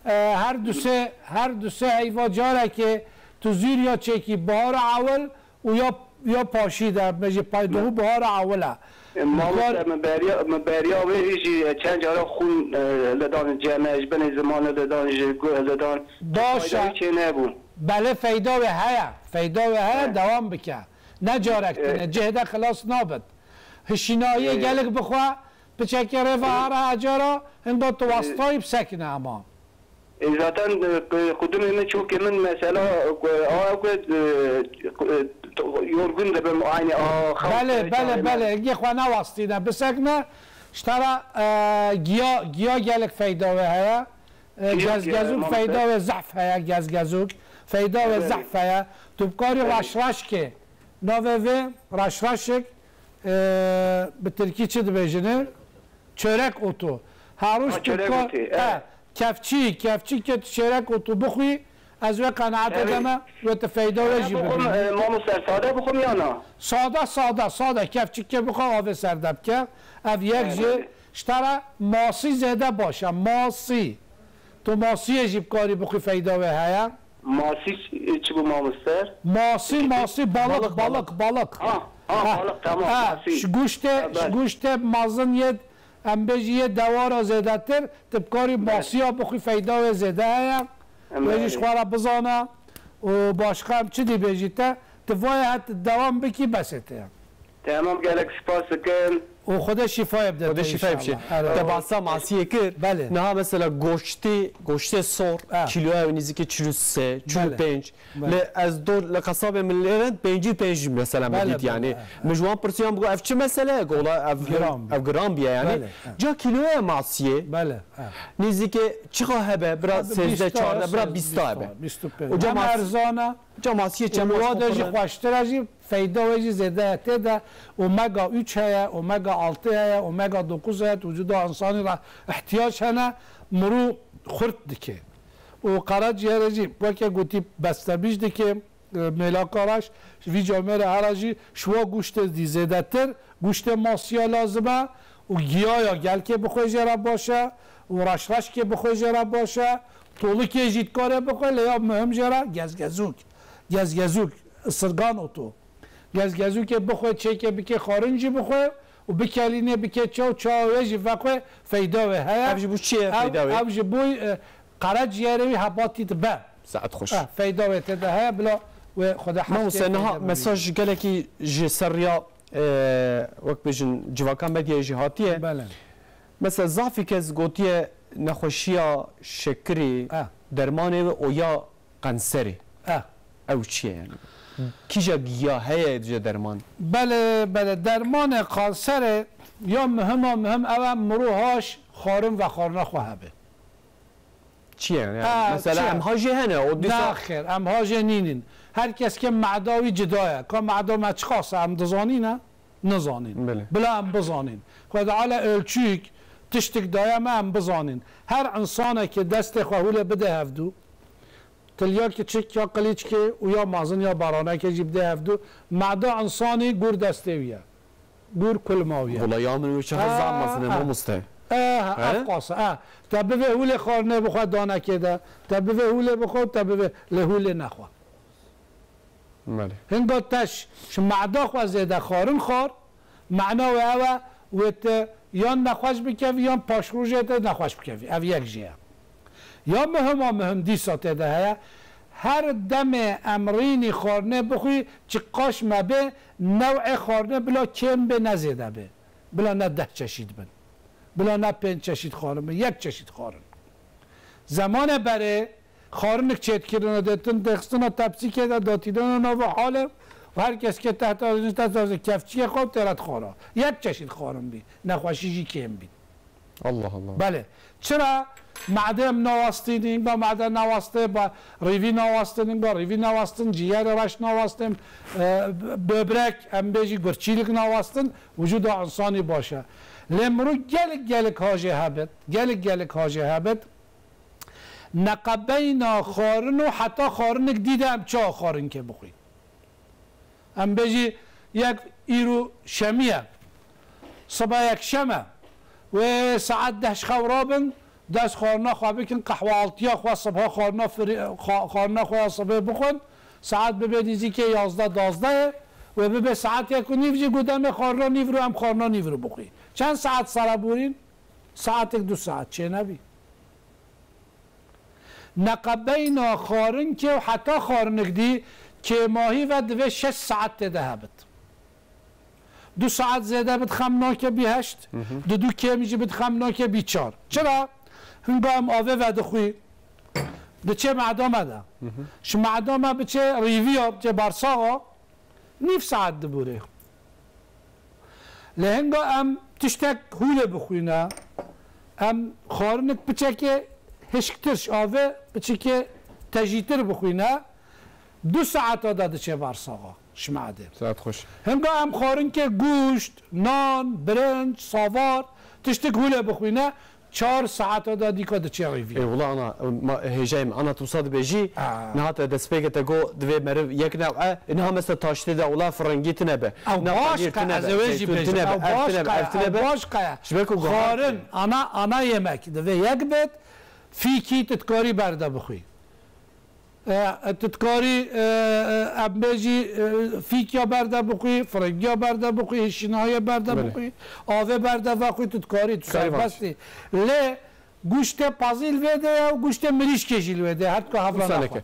E, her du sê, her du sê heyva carekê Tu zûr ya çêkî bihara ewil û ya, ya paşî de, me jî paydohû bihara ewil e. E, mamoste, Bihar- min beriya, min beriya wê jî çend cara xûn, e, li dan cem e, ji binê zimanê li dan, ji guh li dan. Baş e. Fayda wî çê nebû. Belê feyda wê heye. Feyda wê heye, He. dewam bike. Ne carek E. tine, cih de xilas nabit. Hişînayiyê E. gelek bixwe, piçekê rê ve E. hara ecara, hinda tu E. wastayî bisekine ama. E, zaten, e, xudimê min, çokê min mesela, e, a, e, e, yorgun dibim, aynı a, xew Belê, çay belê, çay belê. Gê xwe newastîne, bisekne. Ji te re, e, giya, giya gelek feyda wê heye. E, Giya, gezgezûk e, feyda wê zehf heye, gezgezûk. Feyda wê Evet. zehf heye. Tu bikarî Evet. raşraşkê. Navê vê raşraşik, e, bi tirkî çi dibêjin? Çörek otu. Her roj Ha, tu çörek bikar-, otu, he, evet. kevçî, kevçî ke tu çörek otu bixwî, ez wê qenaetê Evet. de me, wê tu feyda wê Sade jî bixwim, bibînî. e, mamoste, sade bixwim ya na? Sade, sade, sade. Kevçîkê bixwe, avê ser de bike. Ev yek Evet, jî evet. ji te re masî zêde baş e. Masî. Tu masiyê jî bikarî bixwî, feyda wê heye. Masî ç-, çi bû mamoste? Masî, masî, balık, Balık, balık, balık. balık. Ha, ha, Ha, balık, tamam, ha, masî. Ji goştê, Ha, ji bes. goştê mezin yê, em bêjî yê dewara zêdetir, tu bikarî Bes. masiya bixwî, feyda wê zêde heye. Em Wê jî ji belê. xwe re bizane û başqa em çi dî bêjî te, tu vayê het dewam bikî, besê te ye. Tamam, gelek spas dikim. Û Xwedê şîfayê bide Xwedê te şîfayê bişê. inşallah. Erê. Te bahsa masiyê kir. Belê. Niha mesela goştê, goştê sor, Ha. kîloya wê nêzîkî çil û sê, çil û pênc. Belê. Belê. Lê ez dor li qesabê min lê re pêncî û pênc mesela me Belê, dît belê, yani. ha, ha. Min ji wan pirsiyan, bû ev çi mesele ye? Gola ev Giran bî. ev giran bîye yani. Belê, ha. Ca kîloya masiyê Belê, ha. nêzîkê çiqa hebe, bira Ha, sêzdeh, bîsta, çardeh, bira sêzdeh, bîsta hebe. bîsta, bîst û pênc. Û ca Hem mas- erzana, Ca masiyê çem Û wa de jî xweştir e jî, feyda wê jî zêde ye tê de. Omega üç heye, omega altı heye, omega dokuz heye, di wicûda însanî re ihtiyac hene, mirû xurt dike. Û qeraciyerê jî weke gotî bestebîj dike, e, mêlaka reş, vî camêrê here jî ji wa goştê zî zêdetir, goştê masiya lazim e û giyaya gelkê bixwe jê re baş e û reşreşkê bixwe jê re baş e, tolikê jî dikare bixwe, lê ya muhim jê re gezgezûk. Gezgezûk, isirgan oto. Gezgezûkê bixwe, çêkê bike, xwarin jî bixwe û bikelîne bike çaw, çawa wê jî vexwe, feyda wê heye. Ev ji bo çi ye Ev, feyda wê? ev ji bo, e, qeraciyerê wî hebatî dibe. Saet xweş. Eh, feyda wê tê de heye, bila wê xwe de Mamoste, heftê niha feyda mesaj bibîne. gelekî ji ser riya, e, wek bêjin civaka medyayê jî hatiye. Belê. Mesela zafî kes gotiye nexweşiya şekirê, Ah. dermanê wê oya kanserê. Ah. Ew çi ye yani? Kîja giya heye dije derman? Belê, belê. Dermanê kanserê ya muhima muhim ew e, mirû haş xwarin ve xwarina xwe hebe. Çi ye yani? Ha, Mesela çi ye? em hajê hene, o dîsa Naxêr, em hajê nînin. Her kes ke mada wî cida ye. Ka mada me çiqas e, em dizanîne? Nizanîn. Belê. Bila em bizanîn. Xwedê Teala ölçüyek tiştek daye me em bizanîn. Her însanekê destê xwe hûlê bide hevdû, tilya kiçik ya qilîçkê û ya mezin ya baranekê jî bide hevdû, mada însanî gor destê wî ye. Gor kulma wî ye. Wala ya min wê çaxa zam mezin e, mamoste. Eh, He? ev qas e. Eh. Te bivê hûlê xwarinê bixwe danekê de. Te bivê hûlê bixwe, te bivê lê hûlê nexwe. Belê. Hinga te ş-, ji mada xwe zêde xwarin xwar, mana wê ew e, wê tu yan nexweş bikevî, yan paşrojê te nexweş bikevî. Ev yek jê ye. Ya muhima muhim dîsa tê de heye, her demê em rînî xwarinê bixwî, çiqaş me bê, new'ê xwarinê bila kêm bê, ne zêde bê. Bila ne deh çeşîd bin. Bila ne pênc çeşîd xwarin bin, yek çeşîd xwarin. Zemanê berê xwarinik çêdikirine, dêtin dêxistina tepsîkê de datîdana nava halê û her kes ke tehta, tehta kevçiyê xwe têre dixwara. Yek çeşîd xwarin bî. Nexweşî jî kêm bî. Allah Allah. Belê. Çira? Made em nawastînin, ga made nawastê, ba rîvî nawastin, ga rîvî nawastin, ciyerê reş nawastin, e, böbrek, em bêjî gurçîlik nawastin, wicûda însanî baş e. Lê mirû gelek gelek hajê hebit, gelek gelek hajê hebit. Neqebeyna xwarin û heta xwarinik dî de em çawa xwarinkê bixwîn? Em bêjî yek îro şemî ye. Sibe yekşem e. Wê saet deh ji xew rabin, dest xwarina xwe bikin, qehwaltiya xwe, sibha xwarina firî-, xwa-, xwarina xwe ya sibê bixwin, Saet bibe nîzîkê yazdeh dazdeh e, wê bibe saet yek û nîv jî, got em ê xwarina nîvro, em xwarina nîvro bixwî. Çend saet sere borîn? Saetek du saet çênebî. Neqebeyna xwarinkê û heta xwarinik dî kêmahî ve divê şeş saet tê de hebit. Du saet zêde bidixem nake bî heşt, Hı hı. di du kêm jî bidixem nake bî çar. Çira? Hinga em avê vedixwî, diçê meda me de. Hı hı. Ji meda me biçê rîviya, biçê bersaxa, nîv saet dibûrê. Lê hinga em tiştek hûlê bixwîne, em xwarinik piçekê hişktir, ji avê piçekê tejîtir bixwîne, du saeta de diçe bersaxa ji medê. Saet xweş. Hinga em xwarinkê gûşt, nan, birinc, savar, tiştik hûlê bixwîne, çar saeta de dîka diçe rîvî. Ê, wila ana, ma, hêjayê min, ana tu wisa dibêjî, Aa. niha te destpêkê te got, divê meriv yek new e, niha mesela taştê de wila firengî tine be. Ew Na baş panîr qe, tine ez be, ê wê jî zeytûn bêjim, tine be, ew ev baş tine be, qe, ev tine ew be. baş qe. Ji ber ku guhar Xwarin, ana, ana yemek, divê yek bit, fîkî tu dikarî berde bixwî. E, tu dikarî, e, e, em bêjî, e, fîkiya berde bixwî, firingiya berde bixwî, hişînahiya berde Belê. bixwî, avê berde vexwî, tu dikarî, tu Karî serbest î. Lê guştê pazî li vê de ye û guştê mirîşkê jî li wê de ye, her dika hevla Wisa nake. nexwe.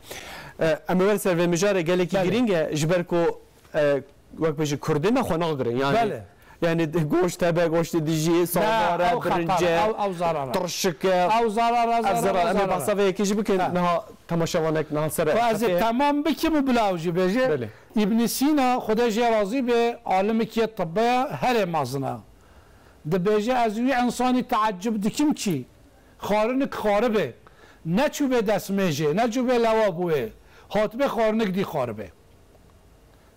E, em ê werin ser vê mijarê gelekî Belê. girîng e, ji ber ku, e, wek bêjî kurdê me xwe nagirin. Yani, Belê. yani goşt hebe, goştê dijî, Ne, savar e, ew xetar e, birinc e, ew, ew zarar e. tirşik e. Ew zarar e, Ev zarar zarar, e, em ê zarar e. behsa vê yekê jî bikin. Ha. Niha temaşevanek, niha ser Xwe ez ê hetiye. temam bikim û bila ew jî bêje. Belê. Îbn Sîna, Xwedê jê razî be, alimekî ye tibbe ye, herê mezin e. Dibêje, ez wî însanî teecib dikim kî, xarinik xaribe, neçûbe destmêjê, neçûbe lewabûyê, hatibê xarinik dî xaribe.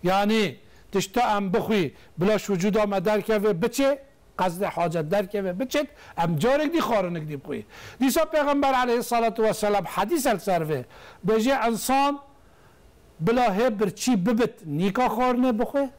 Yanî, tişta em bixwî, bila ji wicûda me derkeve biçe, qezdê hacet derkeve biçit, em carek dî xarinik dî bixwî. Dîsa Pêxember aleyhissalatu vesselam hedîs el ser vê, bêje, însan bila hê birçî bibit, nîka xarinê bixwe.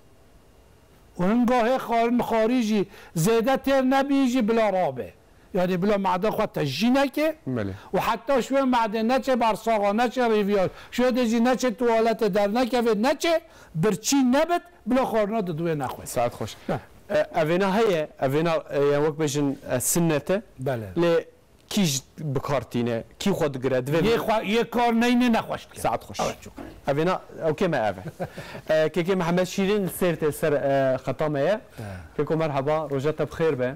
Û hinga hê xarin xarî jî zêde têr nebî jî bila rabe. Yanî bila mada xwe tejî neke. Belê. Û heta şûyê madê neçe bersaxa, neçe rîviya, şûyê de jî neçe tuwaletê dernekeve, neçe birçî nebit, bila xwarina di duwê nexwe. Saet xweş. Heh. E, evêna heye, evêna, e, ya wek bêjin, e, sinnet e. Belê. Lê kî ji bi kar tîne, kî xwe digire, divê Yê xwe, yê kar neyne nexweş dike. Saet xweş. Evet, çok. Evêna, ew kê me ev e. E, kekê Mihemed Şîrîn sêr tê ser, e, xeta me ye. He. Keko merheba, roja te bi xêr be.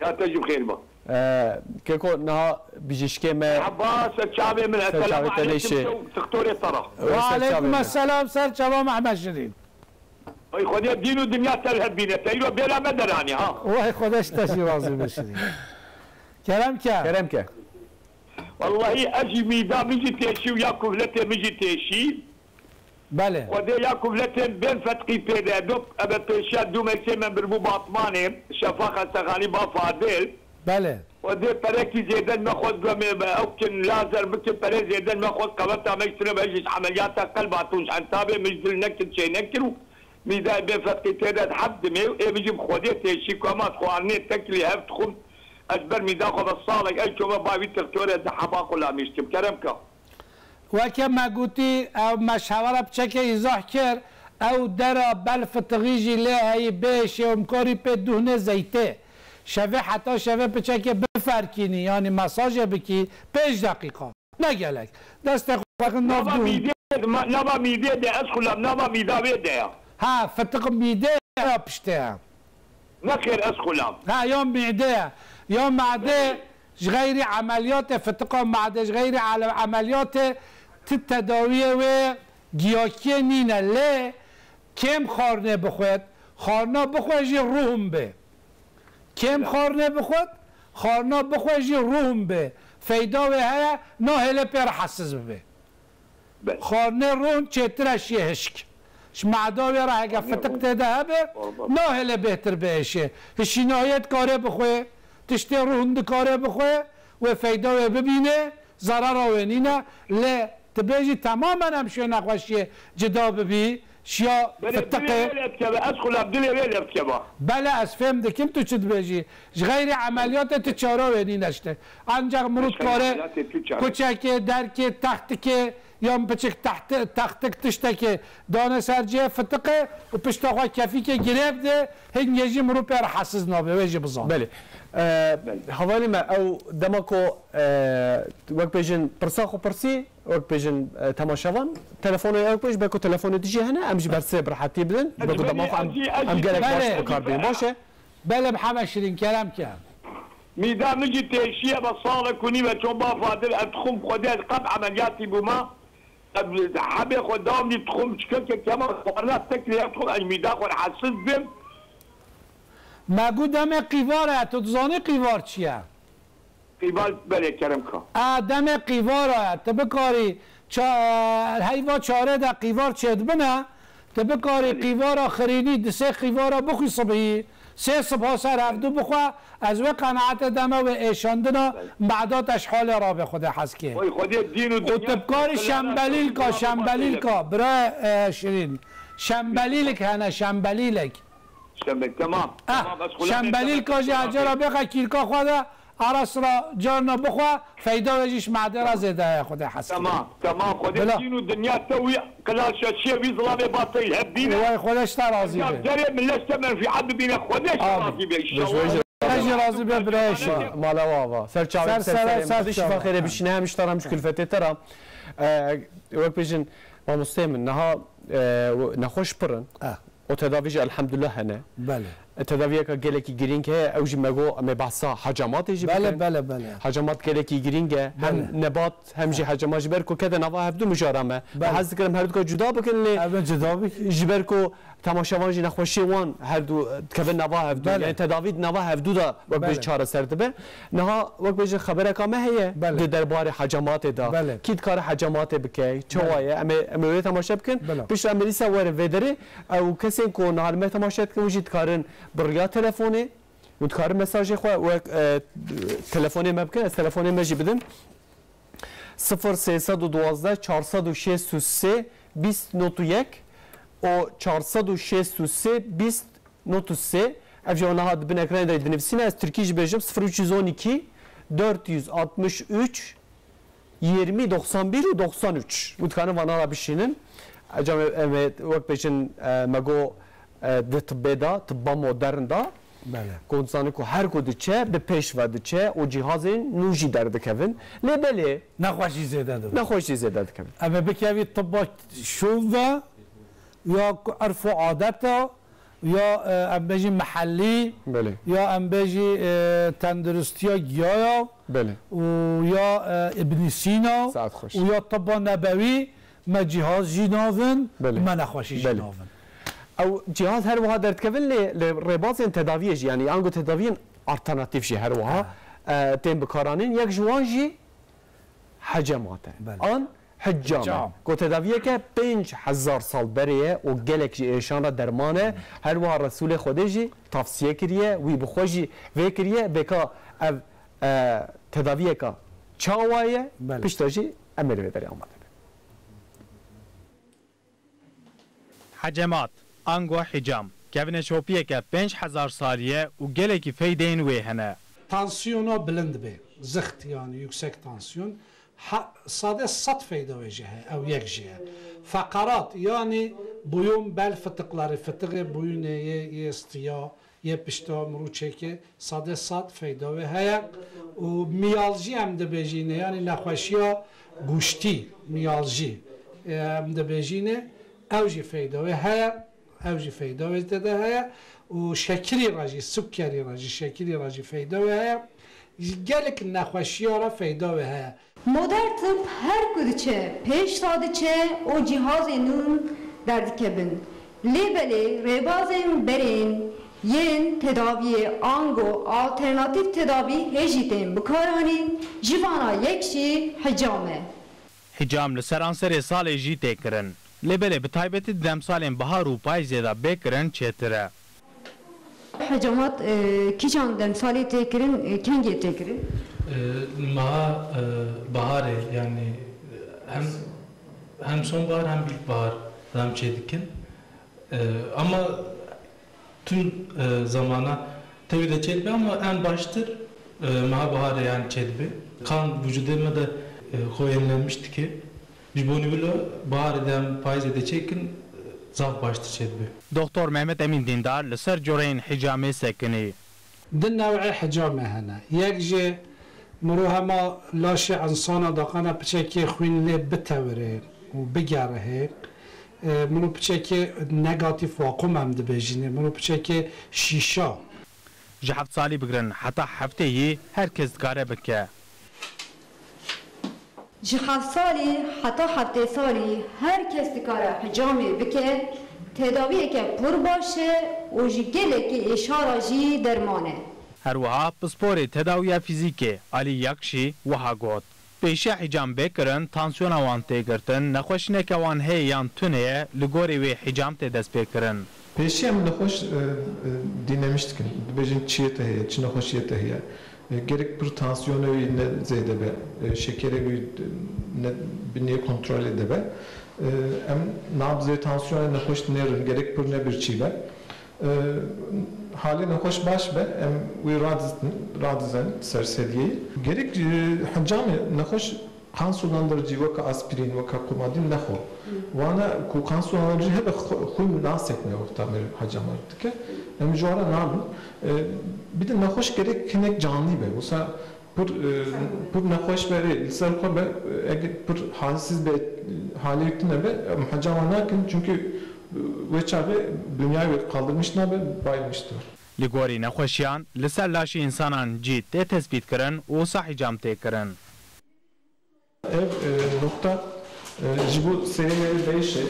Ya te jî bi xêr be. E, keko niha bijîşkê me Merheba, ser çavê min, ser çavê te neyşê. Eselamu aleykum, doktorê te ra. Ve aleykum esselam, ser çava Mihemed Şîrîn. Ay Xwedê dîn û dinya ser hev bîne. Te îro bêra me deranî ha. Way Xwedê ji te jî razî be Şirîn. Kerem ke. Kerem ke. Wellahî ez jî mîda min jî têşî û ya kuvletê min jî têşî. Belê. Xwedê ya kuvletên bên fetqî pê de. Dok ebe pêşiya du meksê min birbû Batmanê. Şefa Xestexanî ba Fadil. Belê. Xwedê perekî zêden me xwest gumê be. Ew kin lazer bikin perê zêden me xwest qeweta me ji tune be jî ji emeliyata qelba tûn ji entabê min ji dil nekir çê nekir û mîdayê bê fetqî tê de diheb dimê û ê min jî bi Xwedê têşî ku ema xwarinê teklî hev dixwim ez ber mîda xwe be salek ez çome ba wî tixtorê di heba xulamî ştim. Kerem ka. Weke me gotî, ew me ji hewa re piçekê îzah kir, ew dera bel fitixî jî lê heyî bêşê û em karî pê duhnê zeytê. Şevê heta şevê piçekê biferkînî, yanî masajê bikî, pênc deqîqa. Ne gelek. Destê xwe xin nav Nava duhn. Mîdê, ma-, nava mîdê de ez xulam, nava mîda wê de ya. Ha, fitiq mîdê ya piştê ya. Nexêr ez xulam. Ha, ya mîde ye. Ya made ji xeyrî emeliyatê, fitiqa made ji xeyrî ele-, emeliyatê ti tedawiyê wê giyakiyê nîne. Lê kêm xarnê bixwet, xarna bixwe jî ruhm bê. Kêm xarnê bixwet, xarna bixwe jî ruhm bê. Feyda wê heye, nahêle pê rehetsiz bibe. Be. Xarnê rûn çêtir e şiyê hişk. Ji mada wê re hege Xarnê fitik rûn. tê de hebe, Xarnê. nahêle bêhtir biêşê. Hişînayê dikare bixwe, tiştê rûn dikare bixwe, wê feyda wê bibîne, zerara wê nîne. Lê tu bêjî temamen em şûyê nexweşiyê cida bibî, Şiya Belê, dilê fitiqê. Wê lê dikeve, ez xulam dilê wê lê dikeva. Bele, ez fêm dikim tu çi dibêjî. Ji xeyrê emeliyatê tu çara wê nîne işte. Ancak mirov Ji xeyrê dikare emeliyatê tu çare. Kuçekê, derkê, textikê, yan piçik tehti-, textik tiştekê dane ser cihê fitiqê û pişta xwe kefîkê girêv de, hingê jî mirov pê re hesiz nabe, wê jî bizan. Belê. Ee, Belê. Hevalê me, ew dema ku, ee, wek bêjin pirsa xwe pirsî, wek bêjin, ee, temaşevan, telefonê ew bêj, belku telefonê dijî hene, em jî bersê bi rehetî bidin, Ez belku dema xwe em, ez jî, ez em jî gelek baş Belê. bi kar bînin. Baş e? Belê, bi heme şirîn, kerem ke. Mîda min jî têşiye be salek û nîv e, çon ba Fadil, ez dixwim Xwedê, ez qet emeliyatî bûma. Ez hebê xwe dawam dî dixwim çikeke kema xwarina teklê ez dixwim, ez mîda xwe rahatsiz bim. Me got demê qîvar e, tu dizanî qîvar çi ye? Qîvar belê kerem ka. A, demê qîvar e, tu bikarî ça-, heyva çare de qîvar çêdibine, tu bikarî Belê. qîvara xirînî, di sê qîvara bixwî sibhî, sê sibha ser hevdu bixwe, ez wê qenaete deme wê êşandina, Belê. bada te ji halê rabe Xwedê hezkê. Oy Xwedê dîn û Û dinya tu bikarî şembelîlka, şembelîlka, bira, e, Şirîn. Şembelîlik hene, şembelîlek. Şembe-, tamam, Ah, tamam, ez xulamê şembelîlka jî tamam. Hecera bêxe kîrka xwe de, ara sira carna bixwe, feyda wê jî ji madê re zêde ye, Xwedê hesî. Tamam, tamam, Xwedê Bila. dîn û dinya te wî qilal şaşiye wî zilamê ba te li hev bîne. Way Xwedê ji te razî Ya be. Derê millet te menfîat bibîne, Xwedê ji te Amin. razî be, inşallah. Te jî razî be birayê şî. Mala we ava. Ser çavê Ser ser sere, ser Xwedê şîfa çavê. xêrê bişîne, hem ji te re, hem ji kulfetê te re. E, wek bêjin, mamosteyê min, niha, e, nexweş pir in. Ah. Û tedavî jî elhamdulillah hene. Belê. E, tedaviyeka gelekî girîng heye, ew jî me got, em ê behsa hecamatê jî Belê, bikin. belê, belê. Hecamat gelekî girîng e. Hem Belê. nebat, hem jî hecama ji ber ku kete nava hevdu mijara me. Belê. Ez dikirim her du ka cuda bikin lê Em ê cuda bikin. ji ber ku temaşevan jî nexweşiyê wan her du dikevin nava hevdu. Belê. Yani tedavî di nava hevdu de wek Belê. bêjin çareser dibe. Niha wek bêjin xebereka me heye Belê. di derbarê hecamatê de. Belê. Kî dikare hecamatê bike, çawa Belê. ye, em ê, em ê wê temaşe bikin. Belê. Piştre em ê dîsa werin vê derê. Ew kesên ku niha li me temaşe dikin, hûn jî dikarin bi riya telefonê, hûn dikarin mesajê xwe wek, e, telefonê me bikin, ez telefonê me jî bidim. Sifir sê sed û duwazdeh, çar sed û şêst û sê, bîst, nod û yek û çar sed û şêst û sê, bîst, nod û sê. Ev jî niha di bin ekranê de dinivîsîne. Ez tirkî jî bêjim, sifir üç yüz on iki, dört yüz altmış üç, yirmi, doksan bir û doksan üç. Hûn dikarin vana re bişînin. Ecem em ê wek bêjin, e, me got, e, di tibbê de, tibba modern de, Belê. ku hûn dizanin ku her ku diçe, bi pêş ve diçe û cîhazên nû jî derdikevin. Lê belê, Nexweşî zêde dibe. nexweşî zêde dikevin. Em ê bikevî tibba şûn ve ya ku erf û adeta, ya, e, em bêjî mihellî, Belê. ya em bêjî, e, tenduristiya giyaya Belê. û ya, e, Ibn Sîna Saet xweş. û ya tibba nebewî me cîhaz jî navin, Belê. me nexweşî jî Belê. navin. Ew cîhaz her wiha derdikevin lê li rêbazên tedaviyê jî, yanî ango tedaviyên alternatîf jî her wiha, Ha. e, tên bikaranîn. Yek ji wan jî hecemat e. Belê. An hicam e. Hicam. Ku tedaviyeke pênc hezar sal berê ye û gelek ji êşan re derman e. Her wiha Resûlê Xwedê jî tavsiye kiriye, wî bi xwe jî vê kiriye. Bêka ev, e, tedaviyeka çawa ye? Belê. Piştre jî em ê li vê derê amade bin. Hecemat, ango hicam, kevneşopiyeke pênc hezar salî ye û gelekî feydeyên wê hene. Tansiyona bilind be, zixt, yani yüksek tansiyon. Ha, sade sed feyda wê jî heye, ew yek jî ye. Feqerat, yani boyun, bel fıtıkları, fıtığı boyun, yê, yê stiya, yê pişta mirû çêke, sade sed feyda wê heye. Û miyalji em dibêjîne, yani nexweşiya guştî, miyalji, e, em dibêjîne, ew jî feyda wê heye. Ew jî feyda wê tê de heye û şekirî re jî, sukerî re jî, şekirî re jî feyda wê heye. Ji gelek nexweşiya re feyda wê heye. Modern tib her ku diçe, pêş de diçe û cîhazên nû derdikevin. Lê belê rêbazên berên yên tedaviyê ango alternatîf tedavî hê jî tên bikaranîn, ji vana yek jî hicam e. Hicam li seranserê salê jî tê kirin. Lê belê bi taybetî di demsalên bihar û payîzê de bê kirin çêtir e. Hicamat, e, kîjan demsalê tê kirin, e, kengê tê kirin? E, meha, e, biharê, yani, e, hem, hem sonbahar hem ilkbahar dem çê dikin. E, ama tüm, e, zamana tevî de çêdibe ama en baştir, e, meha biharê yani çêdibe. Kan vücudê me de, e, xwe yenilenmiş dike. Ji bo nî wilo biharê de em payîzê de çêkin, e, zaf baştir çêdibe. Doktor Mehmet Emîn Dîndar li ser coreyên hicamê sekinî. Di new'ê hicamê hene. Yek jê mirov hema laşê insana daqana piçekê xwîn lê bitewirê û bigerihê. E, mirov piçekê negatîf vakum em dibêjînê. Mirov piçekê şîşa. Ji heft salî bigirin heta heftê yî her kes dikare bike. Ji heft salî heta heftê salî her kes dikare hicamê bike, tedawiyeke pir baş e û ji gelekî êşa re jî derman e. Her wiha pisporê tedawiya fîzîkê Alî Yakşî wiha got, pêşiya hicam bê kirin tansiyona wan tê girtin, nexweşîneke wan heye yan tune ye, li gorî wê hicam tê destpêkirin. Pêşiya min nexweş, e, e, dînemiş dikin. Dibêjin çiyê te heye, çi nexweşiyê te heye. E, gerek pir tansiyonê wî ne zêde be, e, şekerê wî, e, ne, bi nê kontrolê de be. E, em nabzê tansiyonê nexweş nêrin, gerek pir ne birçî be. E, halê nexweş baş be, em wî radizin, radizin ser sediyê. Gerek, e, hicamê nexweş kan sulandırıcı weke aspirin, weke kumadin nexwe. Wana ku kan sulandırıcı hebe xu-, xwîn nasekne wexta meriv hecama dike. Em ji wara nabin. E, bir de nexweş gerek hinek canlî be. Wisa pir, e, pir nexweş be, ê, li ser xwe be, e, eger pir halsiz be, halê tune be, em hecama nakin. Çünkü, e, wê çaxê dünya wê kaldırmış nabe, bayılmıştır. Li gorî nexweşiyan li ser laşê însanan cî tê tespîtkirin û wisa hicam tê kirin. Ev, e, nokta, e, ji bo serê me re değişe,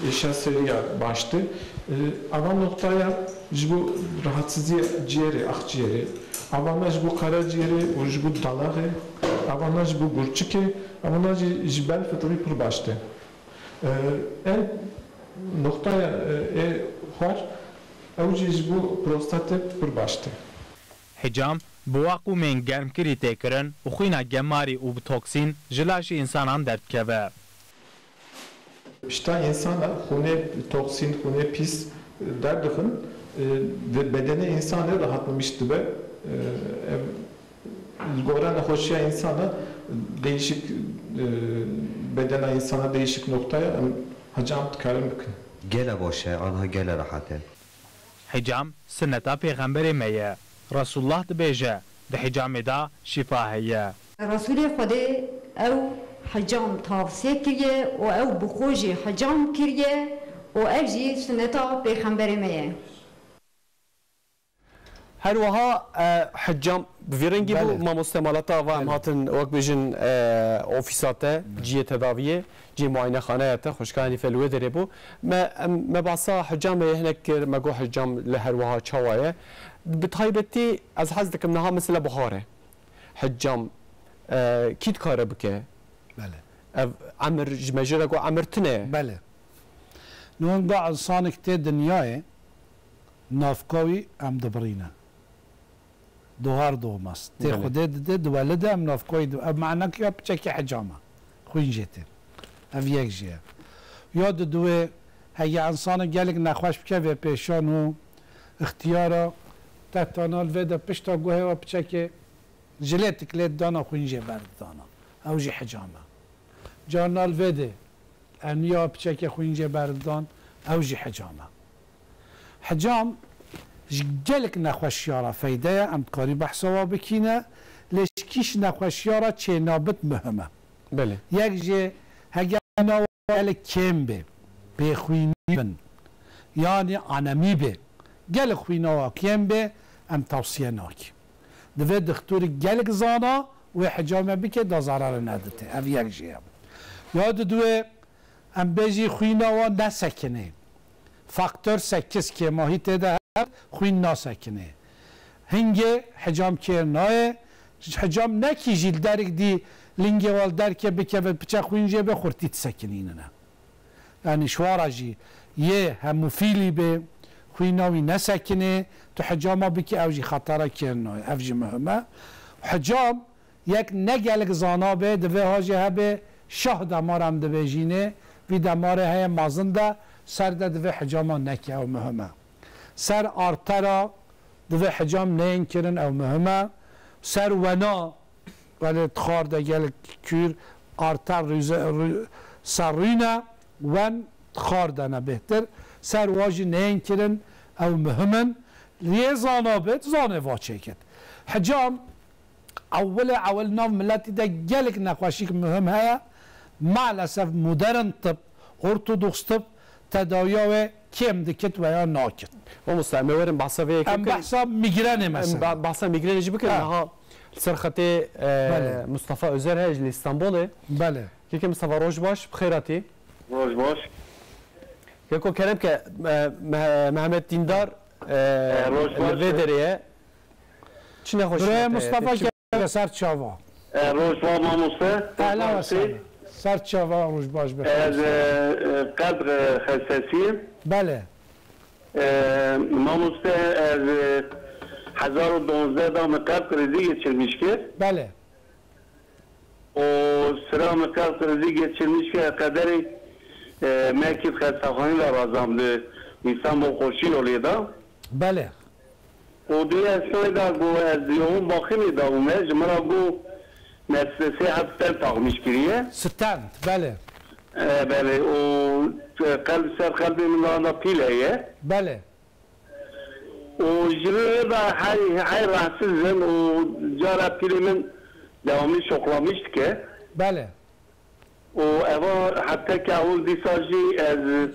êşa serî ya baştı. E, ava noktaya ji bo rahatsızlığı ciyerê, akciğerê, avana ji bo karaciğerê û ji bo dalaxê, avana ji bo gurçikê, avana jî ji bel fıtığı pir baştı. E, en noktaya, e, ê xwar, ew jî ji bo prostatê pir baştı. Hicam bi waqûmên germkirî tê kirin û xwîna gemarî û bi toksîn ji laşê însanan derdikeve. Pişta însana xûnê toksîn, xûnê pîs derdixin, e, ve bedenê însanê rahatlamış dibe. E, em, li gora nexweşiya însana değişik, e, bedena însana değişik noktaya em hicam dikarin bikin. Gele baş e, anha gele rehet e. Hicam, sunneta Pêxemberê me ye. Resulullah dibêje, di hicamê de şîfa heye. Resulê Xwedê ew hicam tavsiye kiriye û ew bi xwe jî hicam kiriye û ev jî sunneta Pêxemberê me ye. Her wiha, e, hicam bi vî rengî bû, belê, mamoste, mala te ava em, belê, hatin, wek bêjin, e, ofîsa te, belê, cihê tedaviyê, cihê muayenexaneya te, xwişka Henîfe li wê derê bû. Me, em, me behsa hicamê hinek kir, me got hicam li her wiha çawa ye. Bi taybetî ez hez dikim niha mesela bihar e. Hicam, e, kî dikare bike? Belê. Ev emir, ji me jê re got emir tune ye. Belê. Niha da insanek tê dinyayê, navka wî em dibirîne. Doğar doğmaz. Tê, belê, Xwedê dide, diwelide, em navka wî di-, ev manekiya piçekî hicama. Xwîn jê tê. Ev yek jê ye. Ya diduwê, hege însanek gelek nexweş bikeve pêşan û ixtiyara, te tana li vê de pişta guhê we piçekê jilêtik lê dana, xwîn jê berdana. Ew jî hicam e. Carna li vê de eniya piçekê xwîn jê berdan, ew jî hicam e. Hicam ji gelek nexweşiya re feyde ye, em dikarî behsa wa bikîne, lê ji kîş nexweşiya re çênabit muhim e. Belê. Yek jê hege xwîna wa gelek kêm bê, bêxwînî bin, yanî anemî bê, gelek xwîna wa kêm bê, em tewsiye nakî. Divê dixtûrî gelek zana wê hicame bike da zerere nedite. Ev yek jê ye. Ya diduwê em bêjî xwîna wa nesekinê. Faktör sekiz kêmahî tê de hebe, xwîn nasekinê. Hingê hicam kêr nayê. Hicam nekî jî li derek dî lingê wa li derkê bikeve, piçe xwîn jê be, xurtî disekinînine. Yanî ji wa re jî yê hemofîlî bê, xwîna wî nesekinê, tu hicama bikî, ew jî xetera kêr nayê. Ev jî muhim e. Hicam yek ne gelek zana bê, divê ha jî hebe şah demar em dibêjînê, vî demarê heye mezin de, Ser de divê hicama neke, ew muhim e. Ser artera divê hicam neyên kirin, ew muhim e. Ser wena, belê, dixar de gelek kûr arter rûze-, rû-, serrûne, wen dixar de ne bêhtir. Ser wa jî neyên kirin, ew muhim in. Lê zana bit, zanê va çêkit. Hicam, Ewilê ewil nav miletî de gelek nexweşîk muhim heye. Maalesef modern tib, ortodoks tib tedawiya wê kêm dikit veya nakit. Mamoste, em ê werin behsa vê yekê Em bikin. behsa mîgrenê Em mesela. ba-, behsa mîgrenê jî bikin. Ha. Niha li ser xetê, e, Belê. Mustafa Özer heye ji li Stenbolê. Belê. Keke Mustafa, roj baş, bi xêr hatî. Roj baş. Keko kerem ke, e, Me-, Mehmet Dîndar, e, E, roj li baş. vê derê ye. Çi nexweşî Birayê heye? Mustafa Çi- Gere ser çava. E, roj baş mamoste. Ehlen ve Roj baş. sehlen. Ser çava roj baş be. Ez, e, e, qelb, e, xestesiyim. Belê. E, mamoste, ez, e, hezar û dozdeh da min qelb krizi geçirmiş kir. Belê. O sıra min qelb krizi geçirmiş kir, qederê, e, me kir xestaxanî de razam li Îstanbul Koçyolê da. Belê. O di esnayê de ku ez yoğun bakimê de bûme, ji min re got, me sê heft stent takmiş kiriye. Stent, belê. E, belê, o, e, qelb ser qelbê min de pîle ye. Belê. O ji vê ve hey, hey rahatsız in, o cara pîlê min devamlı şoklamış dike. Belê. Û eva heta ke ew dîsa jî ez,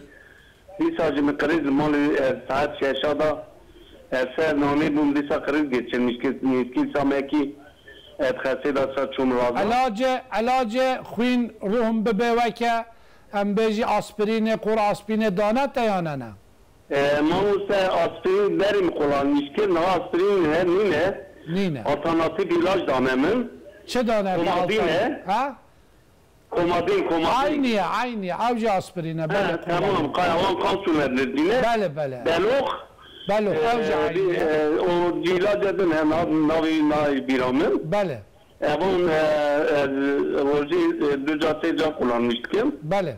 dîsa jî min qirêj li malê, ez saet şeşa da, ez ser nanê bûm, dîsa qirêj geçirmiş kir, nêzkî samekî, ez xesê da sa çûm raza. Elacê, elacê xwîn ruhum bibe weke, em bêjî aspirînê, qor aspirînê dane te ya ne ne? E, mamoste aspirîn berê min kullanmış kir, niha aspirîn he nîne. Nîne. Alternatîf îlaç dane min. Çi dane te Komadîn altern-, e? Ha? Komadîn, komadîn. Aynı ya, aynı ya. Ew jî aspirîn e, belê, He, tamam. Komadîn. Kayawan kan sunerdir dîne. Belê, belê. Belox. Belox, ew jî E, aynı ya. e, o cîlace din he, nav-, navî nayê bîra min. Belê. Evan, e, e, rojî, e, du ca sê ca kullanmış dikim. Belê.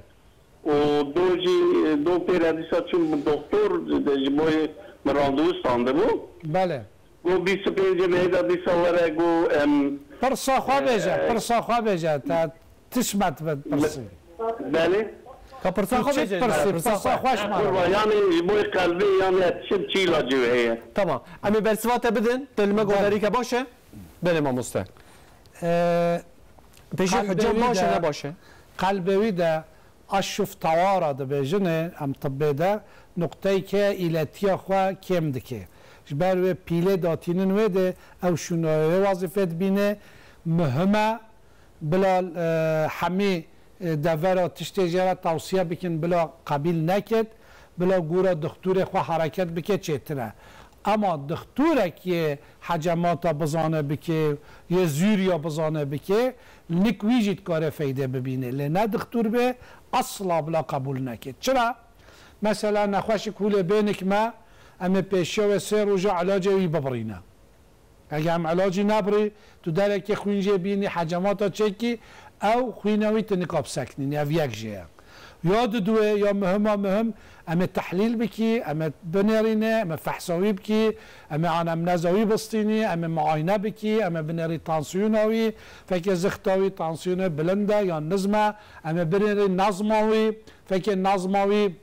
O do jî, e, do pêre dîsa çûm doktor, de ji bo min randevu standibû. Belê. Go bîst û pêncê mehê de dîsa were, go em, Pirsa xwe bêje, e, pirsa xwe bêje, te tişt me divê pirsî. Belê. Ka pirsa xwe bêje, pirsa xwe. Pirsa xwe ji me re. Kurwa, yani ji bo qelbê, yani çi, çi ilacê wê heye? Tamam. Em ê bersiva te bidin, tu li me Belê. guhdarî ke baş e? Belê mamoste. E, Pêşî qelbê hicam wî baş e, de, ne baş e? qelbê wî de aşuf tawara dibêjinê em tibbê de, nuqteyke îletiya xwe kêm dike. Ji ber wê pîlê datînin wê de ew şûnayê wê wazîfê dibîne, muhim e, bila, e, hemî, e, devera tiştê jê re tewsiye bikin, bila qebîl nekit, bila gora dixtûrê xwe hereket bike çêtir e. Ema dixtûrek yê hecemata bizane bike, yê zûriya bizane bike, nik wî jî dikare feyde bibîne. Lê ne dixtûr be, asla bila qebûl neke. Çira? Mesela nexweşik hûlê bênik me, em ê pêşiya wê sê roja ilacê wî bibirîne. Eger em ilacî nebirî, tu derekê xwîn jê bînî, hecemata çêkî, ew xwîna wî tu nika biseknînî, ev yek jê ye. Ya diduwê, ya muhima muhim, em ê tehlîl bikî, em ê binêrîne, em ê fehsa wî bikî, em ê anemneza wî bistînî, em ê muayene bikî, em ê binêrî tansiyona wî, fekê zixta wî tansiyonê bilind e yan nizm e, em ê binêrî nezma wî, fekê nezma wî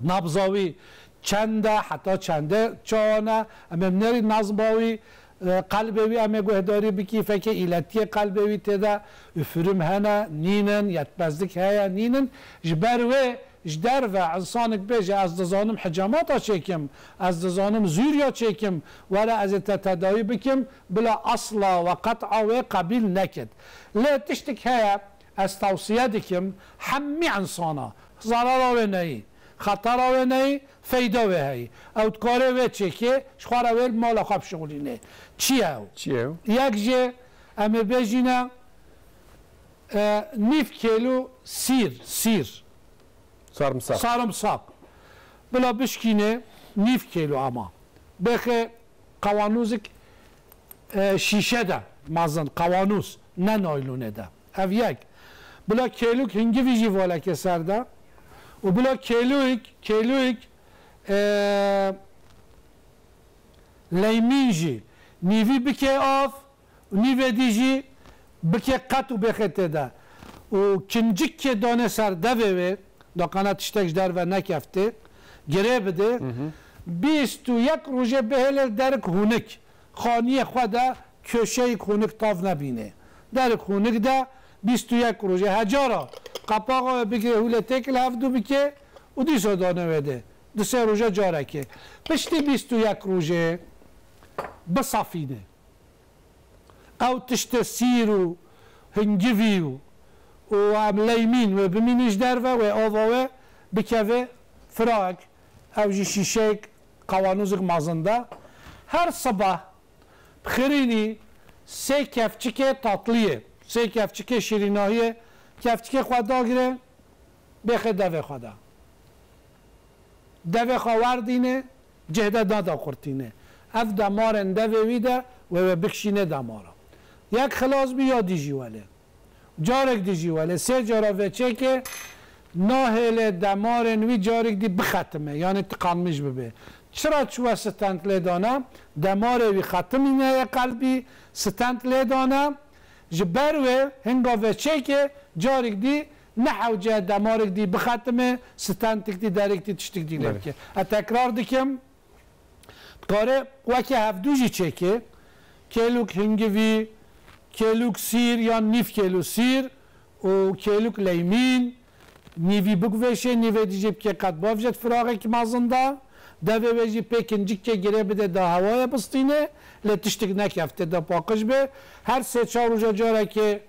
nabza wî çend e, heta çendê çawa ne, em ê binêrî nezma wî, e, qelbê wî em ê guhdarî bikî, fekê îletiyê qelbê wî tê de, üfürüm hene, nînin, yetmezlik heye, nînin. Ji ber wê ji derve însanik bêje, ez dizanim hicamata çêkim, ez dizanim zûriya çêkim, were ez ê te tedawî bikim, bila asla we qet'a wê qebîl nekit. Lê tiştik heye, ez tewsiye dikim, hemî însana, zerara wê neyî, xetera wê neyî, feyda wê heyî. Ew dikare wê çêkê, ji xwe re wê li mala xwe bişixulînê. Çi ye ew? Çi ye ew? Yek jê, em ê bêjîne, e, nîv kêlo sîr, sîr. Sarımsak. Sarımsak. Bila bişkîne nîv kêlo ama. Bêxe qewanûzik, e, şîşe de, mezin, qewanûz, ne naylonê de. Ev yek. Bila kêlûk hingivî jî valekê ser de. Û bila kêlûyik, kêlûyik, e, leymîn jî nîvî bike av û nîvê dî jî bike qet û bêxe tê de. Û kincikê dane ser devê wê, da qana tiştek ji derve nekefte, girê bide. Hı hı. Bîst û yek rojê bihêle derik hûnik. Xaniyê xwe de köşeyek hûnik tav nebîne. Derik hûnik de bîst û yek rojê. Hecara qapaxa wê bigire hûlê têkil hevdû bike û dîsa dane wê de. Di sê roja carekê. Piştî bîst û yek rojê bisafîne. Ew tiştê sîr û hingivî û, û em leymîn wê bimîne ji derve, wê ava wê bikeve firayek. Ew jî şîşeyek qawanûzik mezin de. Her sibeh Bi xirînî sê kevçikê tatliyê, sê kevçikê şîrînahiyê, kevçikê xwe dagire, bêxe devê xwe de. Devê xwe werdîne, cih de nada qurtîne. Ev demarên devê wî de wê wê bikişîne demara. Yek xilas bî ya dî jî welê. Carek dî jî welê sê cara vê çêke nahêle demarên wî carek dî bixetime, yanî tiqanmiş bibe. Çira çûwe stent lê dane, demarê wî xetimîne ye qelbî, stent lê dane. Ji ber wê hinga vê çêke carek dî nehewce demarek dî bixetime, stentik dî derek dî tiştik dî lê Belê. bike. Ez tekrar dikim, Dikare weke hevdû jî çêke, kêlûk hingivî, kêlûk sîr yan nîv kêlû sîr û kêlûk leymîn, nîvî biguvêşe, nîvê dî jî bike qet bavjet firaxekî mezin de, devê wê jî pê kincikê girê bide da hewaya bistîne, lê tiştik nekefte da paqij be. Her sê çar roja carekê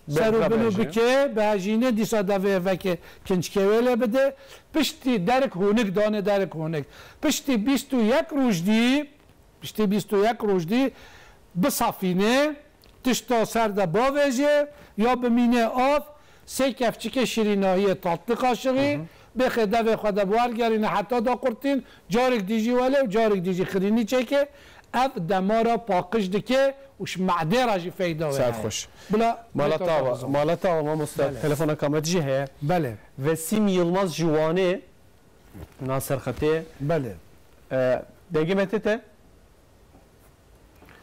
Ser û bin û bike, bihejîne, dîsa devê veke kincikê wê lê bide. Piştî derik hûnik dane, derik hûnik. Piştî bîst û yek roj dî, piştî bîst û yek roj dî bisafîne, tişta ser de bavêje, ya bimîne av, sê kevçikê şirînahiyê tatlı kaşığî, Hı hı. bêxe devê xwe de bi wergerîne heta da qurtîn, carek dî jî wele û carek dî jî xirînî çêke. Ev demara paqij dike û ji medê re jî feyda wê Saet heye. xweş. Bila Mala bê tawa, tawa mala tawa mamoste, Belê. telefona kamet jî heye. Belê. Vesîm Yilmaz ji Wanê, na ser xetê. Belê. E, dengê me tê te?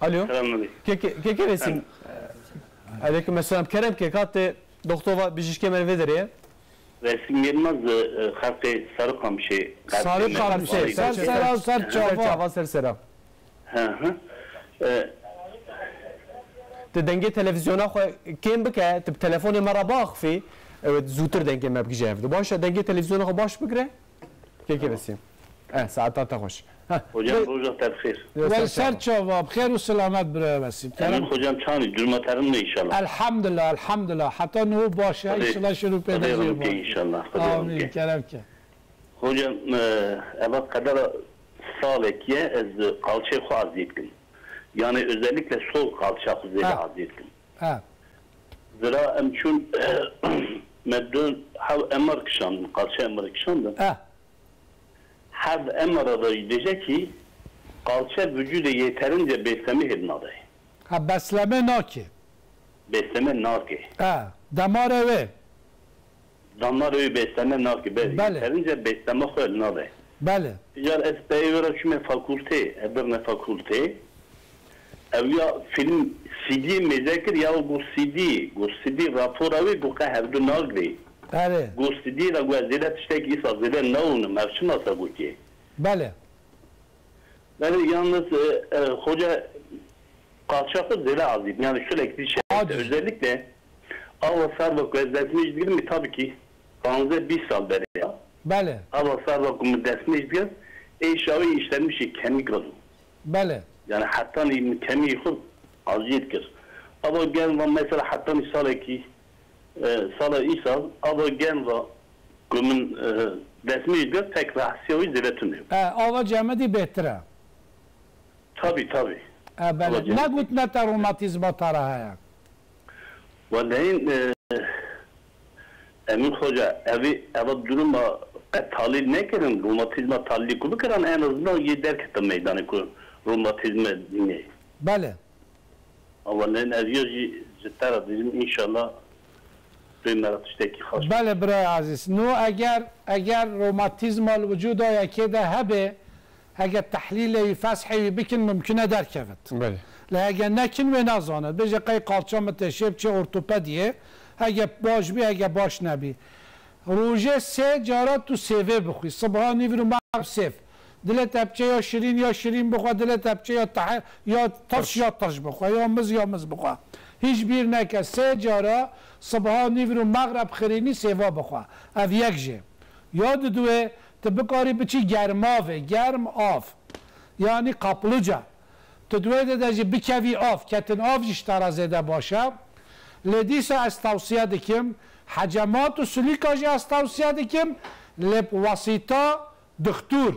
Alo. Selamünaleyküm. Keke, keke Vesîm. Aleyküm selam. Kerem ke, kate doktora bijîşkê me vê derê. Resmî Yilmaz, e, xelkê Sarıkamışê, Sarıkamışê, ser sera, ser çava. Ser çava, ser sera. Hı hı. E, Tu dengê televîzyona xwe kêm bike, tu bi telefonê me re biaxifî, ew ê zûtir dengê me bigije hev. Baş e, dengê televîzyona xwe baş bigire. Keke Tamam. Vesîm. Eh, saeta te xweş. Heh. Hocam, Ve- roja te bi xêr. Ya, Wey ser ser çava. çava, bi xêr û selamet biraya Vesîm. Emin Kerem. hocam çanî, duruma terin mi inşallah? Elhamdulillah, elhamdulillah. Heta niho baş e, Xwedê, inşallah şirû Xwedê pêdazî rizq baş. inşallah, Xwedê Amin, rizq. Kerem ke. Hocam, e, eva qedera salek ye, ez qalçê xwe azî dikim. Yani özellikle sol kalça xwe zêde Ha. azî dikim. Ha. Zira em çûn, me dön hev M R kişandin, kalça M R kişandin. Ha. Hev M R da jî dêje ki kalça vücude yeterince besleme hêdina de. Ha, besleme nake. Besleme nake. Ha, damara wê. Damara wê besleme nake, belê. Belê. Yeterince besleme xwe nade. Belê. Îcar ez peyvê re çûme fakulte, Edirne fakulte. Ew ya film C D mêze kir, ya got C D, got C D rapora wê, got qe hevdu nagirê. Erê. Got C D re got ez zêde tiştekî îsa zêde nawinim, ev çima te gotiye? Belê. Belê, yalnız, e, e, hoca kalça xwe zêde azît. Yani sürekli şey. Aciz. Özellikle ava serva ku ez destmêj digirim, tabii ki panzdeh bîst sal berê ya. Belê. Ava serva ku min destmêj digirim, ê şawê işlenmişi kemik razû. Belê. Yani hetanî min kemî xwe azît kir. Ava gel va mesela hetanî salekî, e, sala îsal, ava gen va ku min, e, destmêj digirim, tek rahatsiya wî zêde tune. E, ava cemidî bêhtir e. Tabii, tabii. E, belê. Ava cemidî. Ne gotine te romatîzma te re heye? Weleyin, e, Emin Xoca, evî, eva duruma qet talîl nekirin, romatîzma talîlî ku bikirin, en azından yê derkete meydanê ku romatîzma dînê. Belê. Ewelin ez ya jî ji te re dînim, înşallah. Tê me re tiştekî xweş. Belê birayê ezîz. No eger, eger romatîzma li wicûda yekê de hebe, eger tehlîlê wî, feshê wî bikin, mimkun e derkevit. Belê. Lê eger nekin wê nazane. Bêje qey qalça min tê şê biçe ortopediyê. Eger baş bî, eger baş nebî. Rojê sê cara tu sêvê bixwî. Sibha, nîvir û mexrib sêv. Dilê te biçe ya şirîn ya şirîn bixwe, dilê te biçe ya tehe-, ya tirş Tirş. ya tirş bixwe, ya miz ya miz bixwe. Hîç bîr neke, sê cara sibha, nîvir û mexreb xirînî sêva bixwe. Ev yek jê. Ya diduwê, tu bikarî biçî germavê, germ av. Yanî kaplıca. Tu diwê de, de jî bikevî av, ketin av jî ji te re zêde baş e. Lê dîsa ez tewsiye dikim, hecemat û sulîka jî ez tewsiye dikim, lê bi wasîta dixtûr,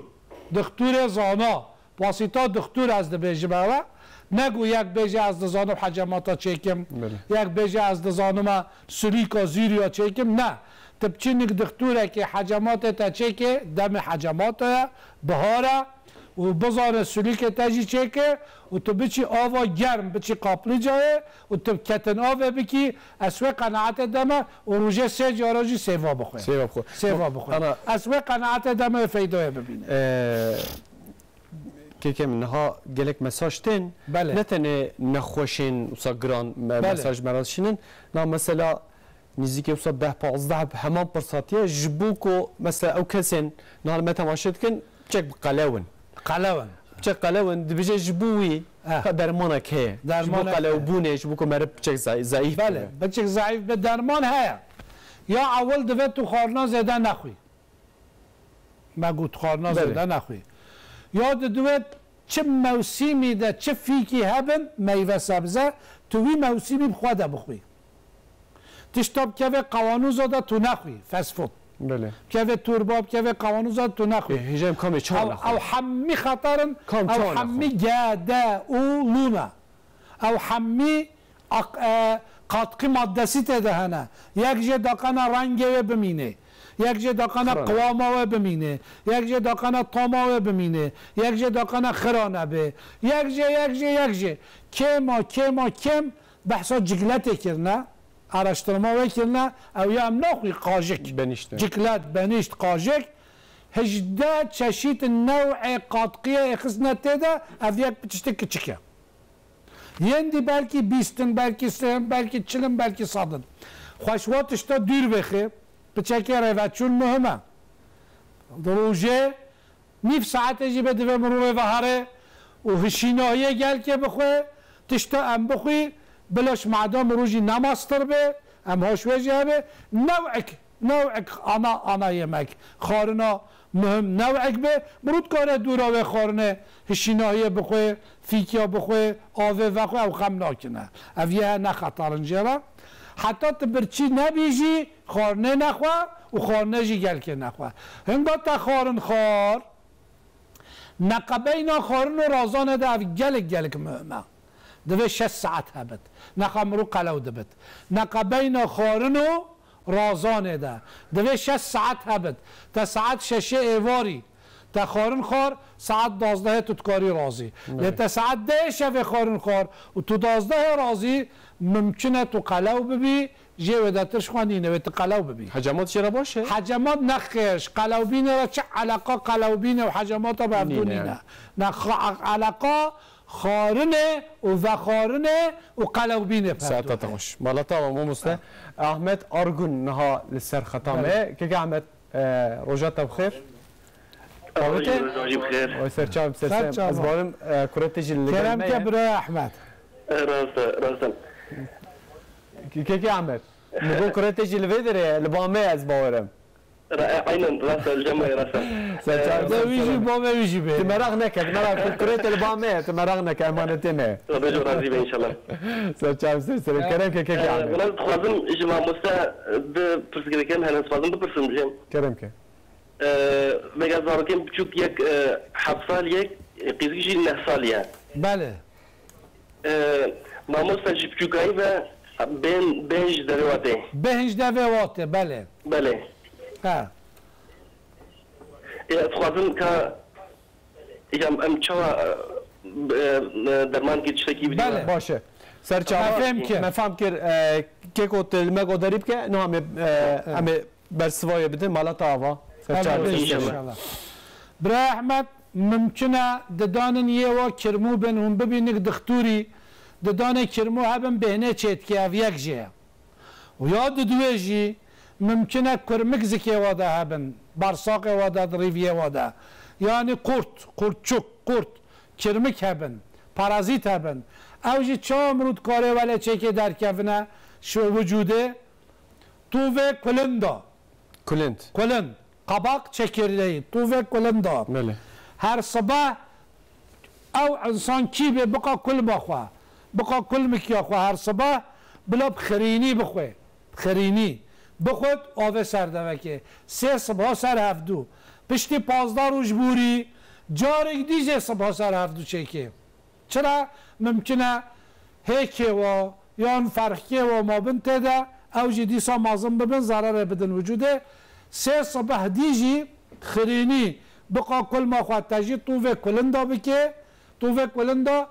dixtûrê zana, wasîta dixtûr ez dibêjim ew e. Ne ku yek bêje ez dizanim hecemata çêkim, Belê. yek bêje ez dizanim e sulîka zûriya çêkim. Ne. Tu biçî nik dixtûrekê hecematê te çêke, demê hecemata ye, bihar e, û bizane sulîkê te jî çêke û tu biçî ava germ, biçî qaplîcayê û tu ketin avê bikî, ez wê qenaetê de me û rojê sê cara jî sêva bixwe. Sêva bixwe. Sêva bixwe. Ana Ez wê qenaetê de me wê feydoyê bibîne. Ee, kekê min niha gelek mesaj tên. Belê. Ne tenê nexweşên wisa giran me-, Belê. mesaj me re dişînin. Na mesela nîzîkê wisa deh pazdeh bi heman pirsatiye ji bo ku mesela ew kesên niha li me temaşe dikin, piçek bi qelew in. Qelew in. Piçek qelew in, dibêje ji bo wî Eh. ka dermanek heye. Ji bo Dermanek heye. qelewbûnê, ji bo ku meriv piçek zay-, zayîf Belê, bibe. piçek zayîf be derman heye. Ya ewil divê tu xwarina zêde nexwî. Me got xwarina Belê. zêde nexwî. Ya di divê çi mewsîmî de çi fîkî hebin, meyve sebze, tu wî mewsîmî bi xwe de bixwî. Tişta bikeve qewanûza de tu nexwî, fast food. Belê. Bikeve torba, bikeve qewanûza de tu nexwî. Ê, hêja em kamê çawa Ew, nexwî? ew hemî xeter in, Kam ew çawa hemî nexwî? G D û lû ne. Ew hemî aq-, e, katkî maddesî tê de hene. Yek jê daqena rengê wê bimînê. Yek jê daqena Xirane. qiwama wê bimînê. Yek jê daqena tama wê bimînê. Yek jê daqena xirane bê. Yek jê, yek jê, yek jê. Kêma, kêma, kêm behsa cikletê kirine. Araştirma wê kirine. Ew ya em naxwî qajik. Benîşt e. Ciklet, benîşt, qajik. Hejdeh çeşît new'ê katkiyê êxistine tê de, ev yek tiştê kiçik e. Yên dî belkî bîst in, belkî sih in, belkî çil in, belkî sed in. Xweş wa tişta dûr bêxê, piçekê rêveçûn muhim e. Di rojê nîv saetê jî be divê mirovê vehere û hişînahiyê gelkê bixwe, tişta em bixwî, bila ji mada mirov jî nemastir be, em haş wê jî hebe, new'ek New'ek ana, ana yemek. Xwarina muhim new'ek be. Mirov dikare dûra wê xwarinê hişînahiyê bixwe, fîkiya bixwe, avê vexwe, ew xem nakine. Ev yê ne xeter in jê re. Heta tu birçî nebî jî xwarinê nexwe û xwarine jî gelkê nexwe. Hinga te xwarin xwar, Neqebeyna xwarin û razanê de ev gelek, gelek muhim e. Divê şeş saet hebit. Nexa mirov qelew dibit. Neqebeyna xwarin û razanê de divê şeş saet hebit. Te saet şeşê êvarî te xwarin xwar, saet dazdehê tu dikarî razî. Lê Evet. te saet dehê şevê xwarin xwar û tu dazdehê razî, mimkun e tu qelew bibî, Jê wêdetir ji xwe nîne, wê tu qelew bibî. Hecemat jê re baş e? Hecemat nexêr, ji qelewbînê re çi eleqa qelewbînê û hecemata bi hevdû Nîne. nîne. Ne, xa-, eleqa xwarinê û vexwarinê û qelewbînê bi hevdû Saeta te heye. xweş. Mala te ava mamoste. Ahmet Argun niha li ser xeta me. Belê. Keke Ahmet, e, roja te bi xêr. Rojî, rojî bi xêr. Oy, serçavim, ser Serçava. ser. Ez barim, e, kuretê jî li gel Kerem me ke ye. Biraya Ahmet. Rast e, rast e. Kekê Ahmet, li bo kuretê jî li vê derê ye, li ba me ye, ez bawerim. Ra-, e, aynen, rast e, li cem me ye, rast e. Serçavim, De wî jî, serçavim. Ba me wî jî bê. Tu meraq neke, tu meraq, kuretê li ba me ye, tu meraq neke, emanetê me ye. Rabê ji razî be înşallah. Serçavim, ser serê. Kerem ke kekê E, Ahmet. Wela dixwazim ji mamoste, e, bi pirsgirêkên hene dixwazim bipirsim jê. Kerem ke. E, vega zarokên biçûk yek, e, heft salî ye, e, qîzîk jî neh salî ye. Belê. E, mamoste ji biçûkayî ve bên, bên ji devê watê. Bêhn ji devê watê, belê. Belê. Ha. E, dixwazim ka, ya em çawa, e, e, dermankî tiştekî bidî Belê. we? Baş e. Ser çava. Me fêm kir. Me fêm kir, e, keko te li me goderî bike, niha em ê, e, Evet. em ê bersivayê bidin, mala te ava. Ser çava. Evet, inşallah. Bira Ehmed, mimkun e didanin yê wa kirmû bin, hûn bibînik dixtûrî, didanê kirmû hebin bêhnê çêdike, ev yek jê ye. Û ya diduwê jî mimkun e kurmik zikê wa de hebin, barsaqê wa de, di rîviyê wa de. Yanî qurt, qurtçuk, qurt, kirmik hebin, parazît hebin. Ew jî çawa mirû dikare welê çêkê derkevine ji wicûdê? Tûvê kulinda. Kulind. Kulind. Qabaq çekirdeği, tûvê kulinda. Belê. Her sibeh ew insan kî bê biqa kulma xwe, biqa kulmikiya xwe her sibeh bila bi xirînî bixwe. Xirînî. Bixwe avê ser devekê. Sê sibha ser hevdû. Piştî pazdeh roj borî, carek dî jê sibha ser hevdû çêkê. Çira? Mimkun e hêkê wa yan ferxkê wa mabin tê de, ew jî dîsa mezin bibin, zererê bidin wicûdê. Sê sibeh dî jî xirînî biqa kulma xwe te jî tûvê kulinda bike, tûvê kulinda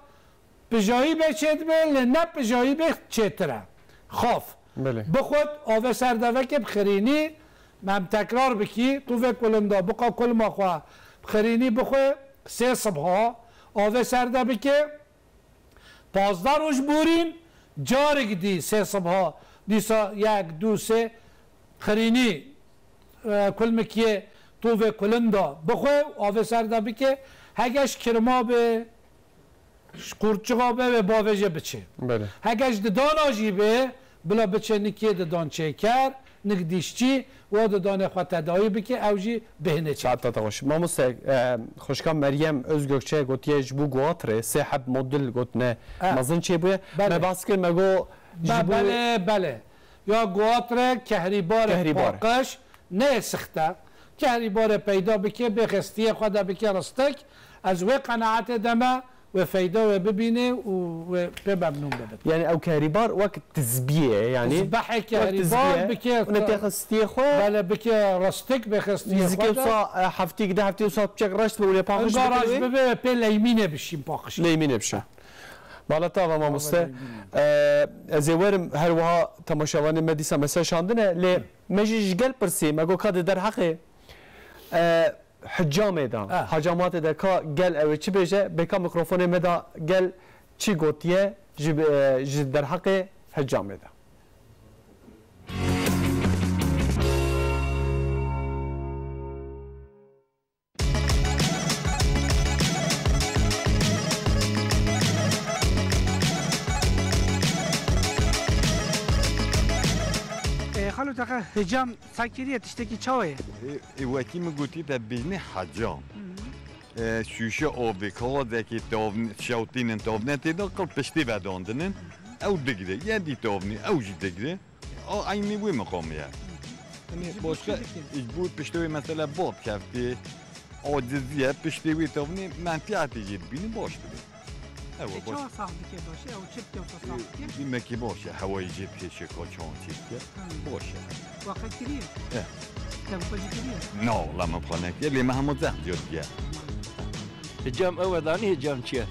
pijayî bê çêdibe, lê ne pijayî bê çêtir e. Xaf. Belê. Bixwet avê ser devekê bi xirînî, me em tekrar bikî, tûvê kulinda biqa kulma xwe bi xirînî bixwe, sê sibha avê ser de bike, pazdeh roj borîn, carek dî sê sibha, dîsa yek, du, sê, xirînî, e, kulmikiyê tûvê kulinda bixwe û avê ser de bike. Hege ji kirma be, ji qurtçixa be, wê bavêje biçe. Belê. Hege ji didana jî be, bila biçe nikê didan çêker, nik dîşçî, wa didanê xwe tedawî bike, ew jî bêhne çêke. Saeta te xweş. Mamoste, e, xwişka Meryem Özgökçe gotiye ji bo Goatrê sê heb model gotine, e, mezin çêbûye. Belê. Me bas kir, me got ji Be-, bo belê, belê. Ya Goatrê kehrîbarê Kehrîbar. paqij, ne sixte. Kehrîbarê peyda bike, bê xestiyê xwe de bike ristik. Ez wê qenaetê de me, wê feyda wê bibîne û wê pê memnûn bibin. Yani ew kehrîbar wek tizbiyê, yani Tizbehê wek kehrîbar tizbiyê. bike, Û ne tê xestiyê xwe. Belê bike ristik, bê xestiyê Nîzikê xwe de. wisa, e, heftî, du heftî wisa çek reşt be û lê paqij Inga bike reşt wê. bibe, wê pê leymînê bişîn paqij. Leymînê bişîn. Mala te ava mamoste. Leymînê. E, ez ê werim her wiha temaşevanê me dîsa mesaj şandine, lê Hı. me jî ji gel pirsî, me got ka di derheqê, e, hicamê de, Ah. hecamatê de ka gel ew ê çi bêje, bêka mikrofonê me de gel çi gotiye ji, e, ji derheqê hicamê de. E, xalo, teqe hicam sa kiriye, tiştekî çawa ye? E, e, wekî min gotî te bêjinê hecam. Hı hı. E, şûşe avê, kazekê tavn-, şewtînin tavne tê de qil piştê vedandinin. Ew digre, yê dî tavnî, ew jî digre. A, eynî wê miqamê ye. Yanî Ji bo başka çi dike? ji bo piştê wê mesela bad keftê, aciziye, piştê wê tevnê menfiyatê jê dibînin baş dibe. Ew E, baş. çawa sax dike baş e? Ew çi dike wisa sax dike? Demekî baş e, hewayê jê dike, şêka çawan çê dike. Hmm. Baş e. Waqa kiriye? Eh. Te bi xwe jî kiriye? Na, wala me bi xwe nekiriye, lê me hema zehf ziyad diye. Hicam ew e, danî hicam çi ye?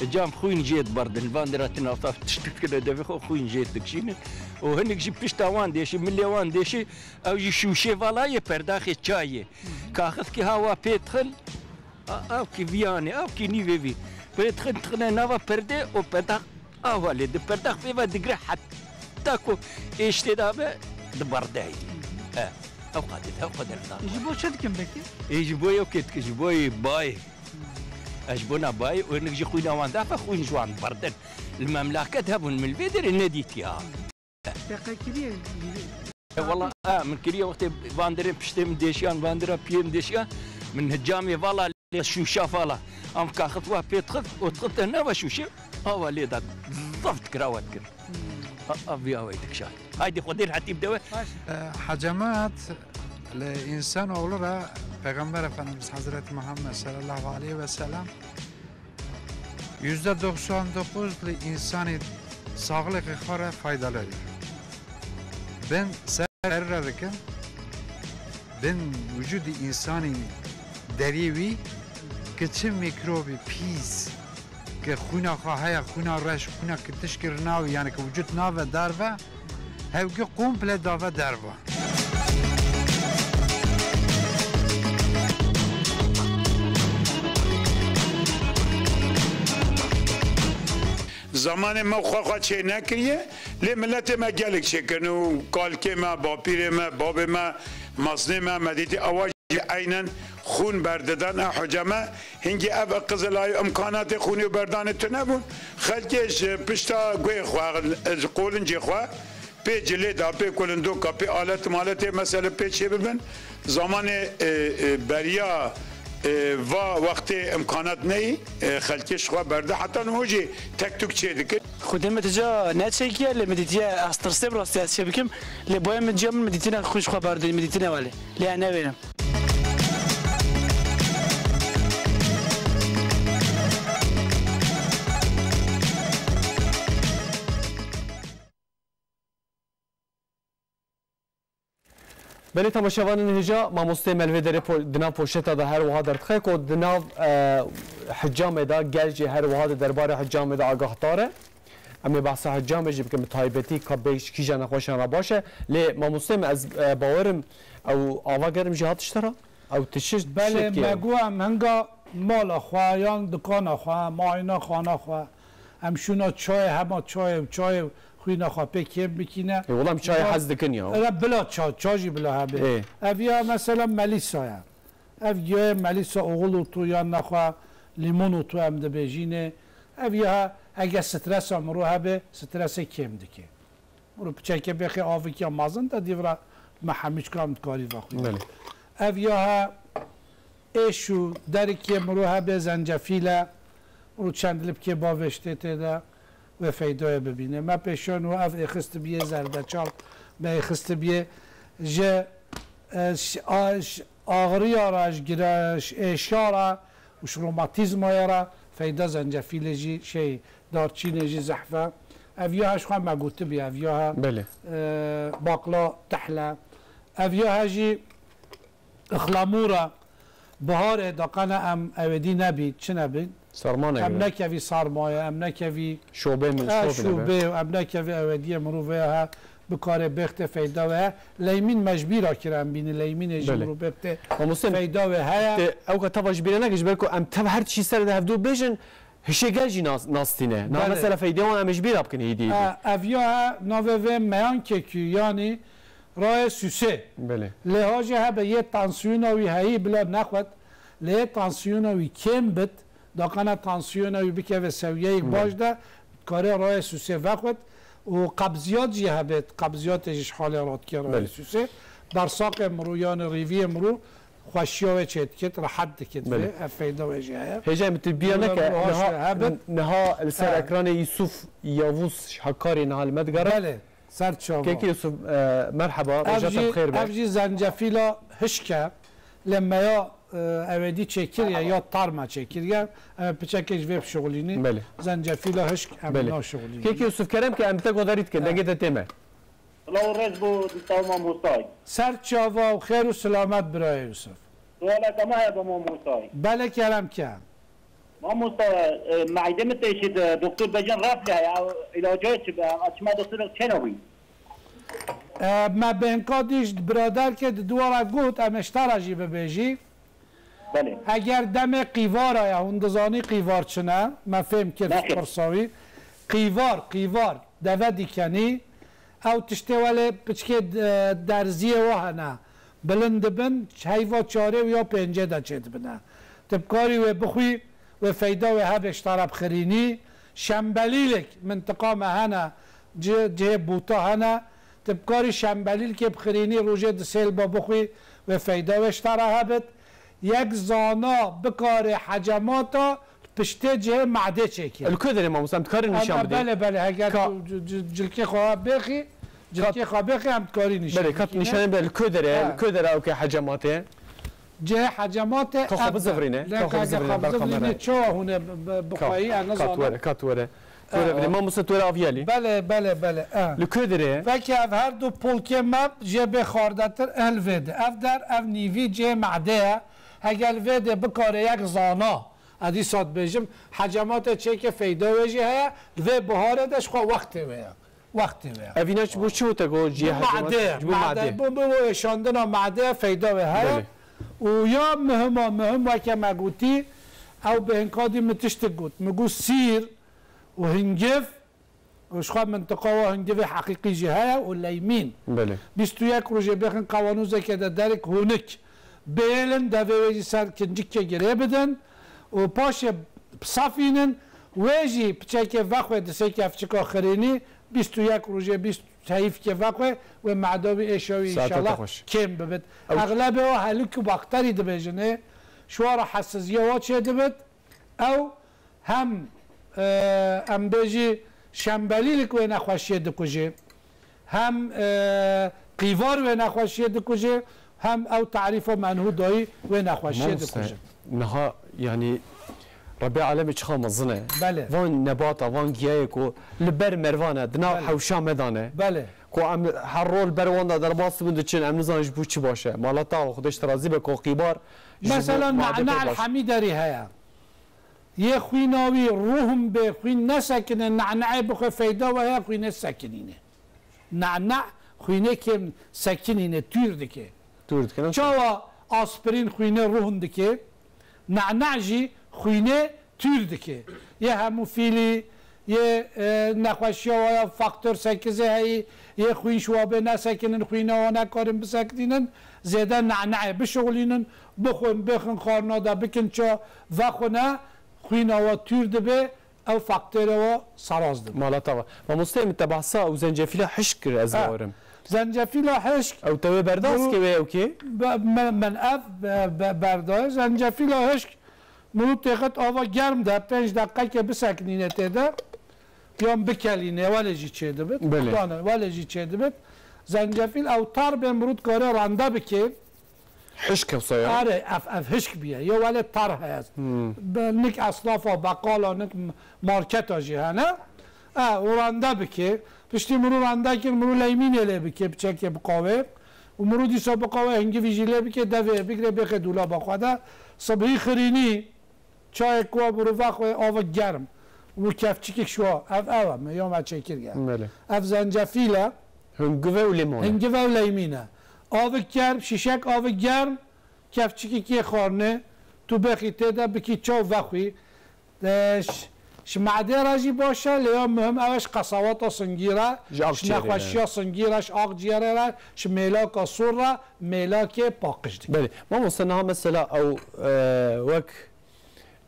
Hicam xwîn jê diberdin. Van dira tu nafta tiştik kine devê xwe xwîn jê dikişînin. Û hinek jî pişta wan dêşî, milê wan dêşî, ew jî şûşê vala yê perdaxê çayê. Kaxizkî hawa pê dixin, a, ew kî viyanê, ew kî nîvê vî. Pê dixin, dixine nava perdê û perdax awa lê di perdax pê ve digire heta ku êştê dabe diberde. E, ew qadê, ew qadê. Ji bo çi dikin peki? Ê, ji bo ew kê dikin, ji bo yê bayê. Ez ji bona bayê û hinek jî xwîna wan dafe, xwîn ji wan berdin. Li memleket hebûn, min li vê derê nedîtiya. Te qe kiriye? E, wela, e, min kiriye wextê van derê piştê min dêşiyan, van dira piyê min dêşiyan, min hicamê vala lê şûşa vala. Am kaxit wa pê dixit û dixit te nava şûşê, awa lê da zaf dikir awa dikir. A, a, vî awayî dikişand. Haydê Xwedê rehetî bide we. E, hecamat li însan oğlu re Peygamber Efendimiz Hazreti Muhammed sallallahu aleyhi ve sellem yüzde doksan dokuz li însanî saxlêqê xwe re faydalı diye. Bin ser re dikin, bin vücudî însanî derî wî ki çi mîkrobî pîs Ke xwîna xwe heye, xwîna reş, xwîna ki tişkirina wî, yani ki wicud nave derve, hewgî komple dave derve. Zamanê me xwe xwe çê nekiriye, lê miletê me gelek çêkirin û kalkê me, bapîrê me, babê me, mazinê me, me dîtî ewa jî eynen xûn berdidan. E, hoca me, hingî ev qizilayî û imkanatê xûnê û berdanê tune bûn. Xelkê ji pişta guhê xwe, ji qolincê xwe, pê cilê da, pê kulindoka, pê alet maletê mesele pê çê bibin. Zamanê, e, e, beriya, e, va wextê imkanat neyî, e, xelkê ji xwe berde. Heta niho jî tek tuk çê dikir. Xwedê min tija neçêkiye, lê min dîtiye, ez tirsê bi rastî ez çê bikim. Lê boya min ciya min, min dîtine xwe ji xwe berdin, min dîtine welê. Lê ez newêrim. Belê temaşevanên hêja, mamosteyê me li vê derê po-, di nav poşeta de her wiha derdixe ku di nav, e, hicamê de, gel jî her wiha di derbarê hicamê de agahdar e. Em ê behsa hicamê jî bikin, bi taybetî ka bê ji kîjan nexweşan re baş e. Lê mamosteyê me, ez, e, bawerim ew ava germ jî hat ji te re. Ew tişt Belê, me got em hinga mala xwe yan dikana xwe, mayîna xana xwe, em şûna çayê, hema çayê û çayê û xwîna xwe pê kêm bikîne. Ê, wela em çayê hez dikin ya. Ere bila ça, ça jî bila hebe. Ê. Ev ya mesela melîsa ye. Ev giyayê melîsa oxul û tu yan nexwe lîmon û tu em dibêjînê. Ev ya hege stresa mirov hebe, stresê kêm dike. Miro piçeke bêxê avikiya mazin de dîvra me hemî çikam dikarî vexwîne. Belê. Ev ya he êş û derikê miro hebe zencefîl e. Miro çend lipkê bavêştê tê de wê feydayê bibîne. Me pêşan û ev êxistibiyê zerdeçal, me êxistibiyê ji, e, ş-, a-, ş-, axiriya re, ji gire-, ji êşa re û ji romatîzmaya re feyda zencefîlê jî şey, darçînê jî zehf e. Ev ya he ji xwe me gotibî, ev ya he, Belê. e, baqla tehle. Ev ya he jî ixlamûr e. Biharê daqene em ewêdî nebî, çi nebî? Sarma Em negire. Nekevî sarmaye, em nekevî Şobê min, e, şobê nebe. şûbê, em nekevî ewêdiyê mirovê he. Bikare bêxtê feyda we. Leymîn me ji bîra kir em bînî, leymînê jî Belê. mirov bêxtê Mamoste, feyda we heye. te, ew ka teva ji bîra neke, ji ber ku em tev her tişî ser de hevdû bêjin, hişê gel jî nas-, nastîne. Na Belê. mesela feyda wan em ê ji bîra bikin hîdî hîdî. E, ev ya he navê vê meyan kekû, yanî rayê sûsê. Belê. Lê ha jî hebe yê tansiyona wî heyî bila nexwet, lê yê tansiyona wî kêm bit, daqana tansiyona wî bikeve sewiyeyek Belê. baş de, kare rayê sûsê vexwet û qebziyat jî hebêt, qebziyatê jî ji halê radike rayê Belê. sûsê. Bersaqê mirû yanî rîviyê mirû xweşiya wê çêdikit, rehet dikit Belê. vê, ev feyda wê jî heye. Hêja min tu biya Wala neke, bu niha, haşa hebit. niha li ser Ha. ekranê Yusuf Yavuz Hakkari niha li me digere. Belê, ser çava. Kekî Yusuf, e, merheba, Ev roja te jî, bi xêr be. ev jî zencefîla hişk e. Lê me ya, e, ewêdî çêkiriye, ya tarma çêkiriye. Em ê piçekê ji vê bişuxulînî. Belê. Zencefîla hişk em Belê. naşuxulînî. Kekî Yusuf, kerem ke em te guhdarî dikin, Ha. dengê te tê me. Silav û rêz bo dîsa û mamostay. Ser çava û xêr û silamet birayê Yusuf. Sualeke me heye bo mamostay. Belê kerem ke. Mamosta, e, meydê min têşît, e, doktor bêjin reflü heye, ew îlacê çi be, em çima doktor çêne wî? E, me bênka dîş biraderkê di dua re got, em ê ji te re jî bibêjî. Belê. Eger demê qîvara ye, hûn dizanî qîvar çi ne, me fêm kir Nexêr. pirsa wî. Qîvar, qîvar, deve dikenî, ew tiştê welê piçkê, e, derziyê wa hene. Bilind dibin, heyva çarê û ya pêncê de çêdibine. Tu bikarî wê bixwî, wê feyda wê hebe ji te re bixirînî. Şembelîlek mintiqa me hene, ci-, cihê bûta hene. Tu bikarî şembelîlkê bixirînî, rojê di sêl ba bixwî, wê feyda wê ji te re hebit. Yek zana bikarê hecemata piştê cihê madê çêkir. Li ku derê mamoste, em dikarin Em, nîşan em, bidin? Belê, belê, heger Ka- tu c-, c-, cilkê xwe bêxî, Ka- cilkê xwe bêxî, em dikarî nîşan Belê, kat bidin. nîşanê be, li ku derê, Ha. li ku derê ew ke hecemate? Cihê hecemate Ka xwe ev de. bizivirîne, Lê ka xwe ka bizivirîne, xwe ber bizivirîne, kamera. çawa hûn ê bi-, bi-, Ka- bixweyî, ez Ka nizanim. tu were, ka tu were. Tu were Ha. birê. Mamoste tu were aviya lî? Belê, belê, belê, ha. Li ku derê? Veke ev her du polkê me jê bê xardetir, ehl vê de. Ev der, ev nîvî cihê madê ye. Heger vê de bikare yek zana Ez dîsa dibêjim, hecemate çêke feyda wê jî heye, li vê biharê de ji xwe wextê wê ye. Wextê wê ye. Evîna ji bo çi û te got cihê hecemate? Ji bo madê. Ji bo madê. Bo, bo, bo êşandina madê feyda wê heye. Belê. Û ya muhima muhim weke me gotî, ew bêhnkadî min tiştik got. Min got sîr û hingiv, û ji xwe mintiqa wa hingivê heqîqî jî heye û leymîn. Belê. Bîst û yek rojê bêxin qewanûzeke de derik hûnik bêlin, devê wê jî ser kincikê girê bidin û paşê bisefînin. Wê jî piçekê vexwe di sê kevçika xirênî, bîst û yek rojê bîst heyîfkê vexwe, wê meda wî êşa wî înşallah kêm bibit. Ew Exlebê wa helikobakterî dibêjin ê, ji wa re hesiziya wa çêdibit. Ew hem, e, em bêjî şembelîlik wê nexweşiyê dikuje, hem, e, qîvar wê nexweşiyê dikuje, hem ew tarîfa menhû dayî wê nexweşiyê dikuje. Mamoste, niha, yanî, Rebê alemê çiqa mezin e. Belê. Van nebata, van giyayê ku li ber mervan e, di nav Belê. hewşa me de ne. Belê. Ku em her rol ber wan de derbas dibin diçin, em nizanin ji bo çi baş e. Mala te ava, Xwedê ji te razî be, ku qîbar ji bo Mesela madê pê nana baş. Hemî derî heye. Yê xwîna wî ruhum bê, xwîn nesekine, naneyê bixwe feyda we heye, xwînê sekinîne. Nana xwînê kêm sekinîne, tûr dike. Tûr dike, nasıl? Çawa aspirîn xwînê ruhum dike, nana jî xwînê tûr dike. Yê hemofîlî, yê, e, nexweşiya wa ya faktor sekizê heyî, yê xwîn şiwabê nesekinin, xwîna wa nekarin bisekinînin, zêde naneyê bişixulînin, bixwin, bêxin xarina de, bikin ça, vexwine, xwîna wa tûr dibe, ew faktorê wa seraz dibe. Mala te va. Mamosteyê min te behsa ew zencefîla hişk kir, ez Ha. bawerim. Zencefîla hişk. Ew te wê berdas Ew ke wê ew kê? Be-, me-, min ev be-, be-, berdayê. Zencefîla hişk, mirû têxit ava germ de, pênc deqekê bisekinîne tê de. Yan bikelîne, welê jî çêdibit. Belê. Dane, welê jî çêdibit. Zencefîl ew tar bê, mirû dikare rande bike. Hişk hewsa ya? Are, ev, ev hişk biye. Yo welê tar heye. Hmm. Be-, nik eslafa, beqala, nik m-, marketa jî hene. E, û rande bike. Piştî mirû rande kir, mirû leymînê lê bike, piçekê biqawê. Û mirû dîsa biqawê, hingivî jî lê bike, devê bigire, bêxe dûlaba xwe de. Sibhî xirînî, çayek wa mirû vexwe, avik germ. Û kevçikek şiwa. Ev, ev e, me, ya me çêkirge. Belê. Ev zencefîl e. Hingive û limon e. Hingive û leymîn e. Avik germ, şîşek avik germ, kevçikekê xarine, tu bêxî tê de, bikî çaw vexwî. E, ş-, ji madê re jî baş e, lê ya muhim ew e, ji qesawata singî re, Ji ji akciğerê re. nexweşiya singî re, ji akciğerê re, ji mêlaka sor re, mêlakê paqij dike. Belê. Mamoste, niha mesela ew, e, wek,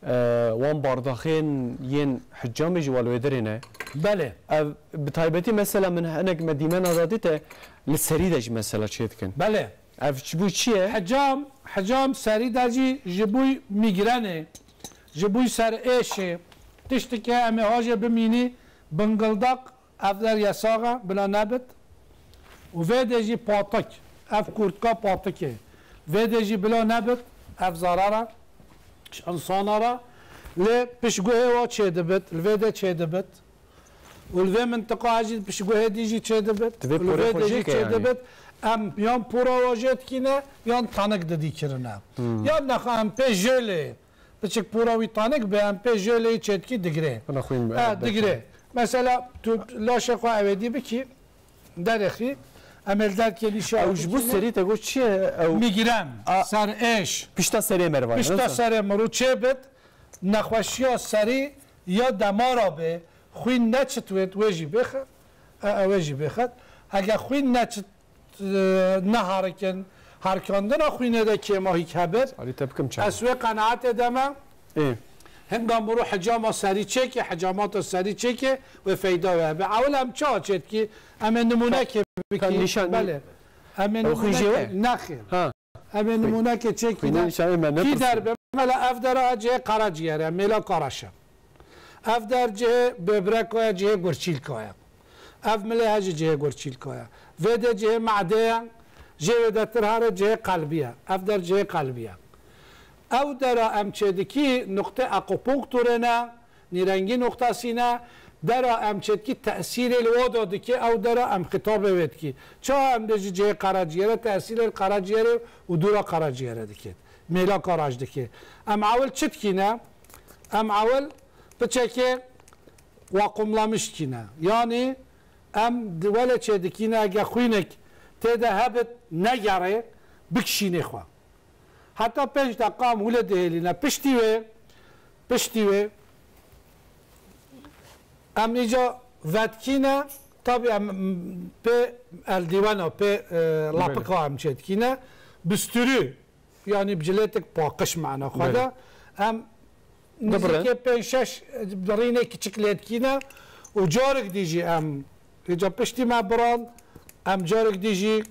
e, wan bardaxên yên hicamê ji welwêderê ne. Belê. Ev bi taybetî mesela min hinek me dîmena da dîte li serî de jî mesela çê dikin. Belê. Ev ji bo çi ye? Hicam, hicam serî de jî ji bo mîgrenê, ji bo serêşê, tiştike em ê hajê bimînî, bingildak, ev der yesax e, bila nebit. Û vê de jî patik, ev kurtka patikê. Vê de jî bila nebit, ev zarar e ji insana re. Lê piştguhê wa çêdibit, li vê de çêdibit. Û li vê mintiqa jî piştguhê dî jî çêdibit. Divê Û li porê vê xwe de jî jî ke yanî. çêdibit. Em yan pora wa jê dikîne, yan tanik didî kirine. Hmm. Yan nexa em pê jêlê, piçik pora wî tanik be, em pê jêlê çêdikî digirê. Bina xwîn be, Ha, belkî. digirê. Mesela tu laşê xwe ewêdî bikî, derêxî, em ê li derkê nîşa Ew ji bo bikîne. serî te got çi ye? Ew Mîgren, A- serêş. Pişta serê merivayê, Pişta nasıl? serê mirû çêbit, nexweşiya serî ya demara bê, xwîn neçitwêt, wê jî bêxet, e, e, wê jî bêxet. Heke xwîn neçit, e, neharikin, harikandina xwînê de kêmahîk hebit. Alî te bikim çawa? Ez wê qenaetê de me. Ê. Hinga mirû hicama serî çêke, hicamata serî çêke, wê feyda wê hebe. Ewil em çawa çêdikî? Em ê nimûnekê bikî. Nîşan Belê. Em ê Ew xwîn jê nimûnekê, we? nexêr. Ha. Em ê nimûneke çêkî Xwînê de. nîşanê me ne Kî pirsî. derbe? Mela ev dera cihê qereciyere, mêla karaşe. Ev der cihê böbreka ye, cihê gurçîlka ye. Ev milê he jî cihê gurçîlka ye. Vê de cihê madê ye, jê wê de tir here cihê qelbî ye. Ev der cihê qelbî ye. Ew dera em çêdikî nuqtê akupunkturê ne, nîrengî nuqtasî ne, dera em çêdikî tesîrê li wa da dike, ew dera em xitabê wê dikî. Çawa em bêjî cihê qeraciyere, tesîrê li qeraciyerê û dûra qeraciyere dike. Mêla karaj dike. Em ewil çi dikîne? Em ewil piçekê waqumlamiş dikîne. Yanî em di welê çêdikîne, ege xwînek tê de hebit, negerê, bikişînê xwe. Heta pênc deqa em hûlê dihêlîne. Piştî wê, piştî wê em îca vedikîne, tabî em pê eldîwena, pê, e, lapika em çêdikîne. Bistûrî, yanî bi cilêtek paqij mana xwe de. Em nizîkê pênc şeş birînê kiçik lê dikîne û carek dî jî em, îca piştî me birand, em carek dî jî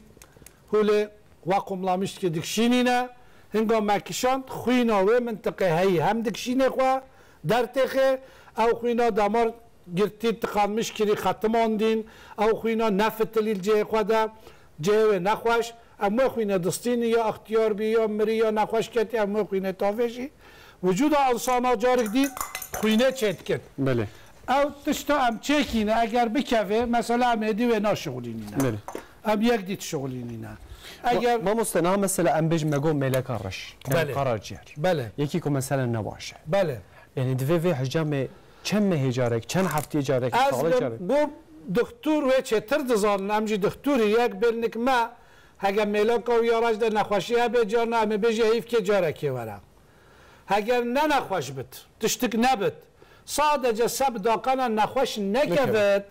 hûlê waqumlamiş dikî dikişînîne. Hinga me kişand, xwîna wê mintiqê heyî hem dikişînê xwe, dertêxê, ew xwîna damar girtî, tıkanmış kirî, xetimandîn, ew xwîna nefitilî li cihê xwe de, cihê wê nexweş. Em wê xwînê distînî, ya extiyar bî, ya mirî, ya nexweş ketî, em wê xwînê tavêjî. Wicûda insana carek dî xwînê çêdikir. Belê. Ew tişta em çêkîne, eger bikeve, mesela em êdî wê naşixulînîne. Belê. Em yek dî dişixulînîne. Eger Mamoste, niha mesela em bêjin me got mêleka reş, yani Belê. Karaciğer. Belê. Yekî ku mesela ne baş e. Belê. Yani divê vê hicamê çend mehê carek, çend hefteyê carek, salê carek. Ez bi doktor wê çêtir dizanin, em jî doktorî, yek bêrnik me, hege mêleka wî ya reş de nexweşî hebe carna, em ê bêjî heyv ke carekê were. Heger ne nexweş bit, tiştik nebit, sadece se bi daqana nexweş nekevit,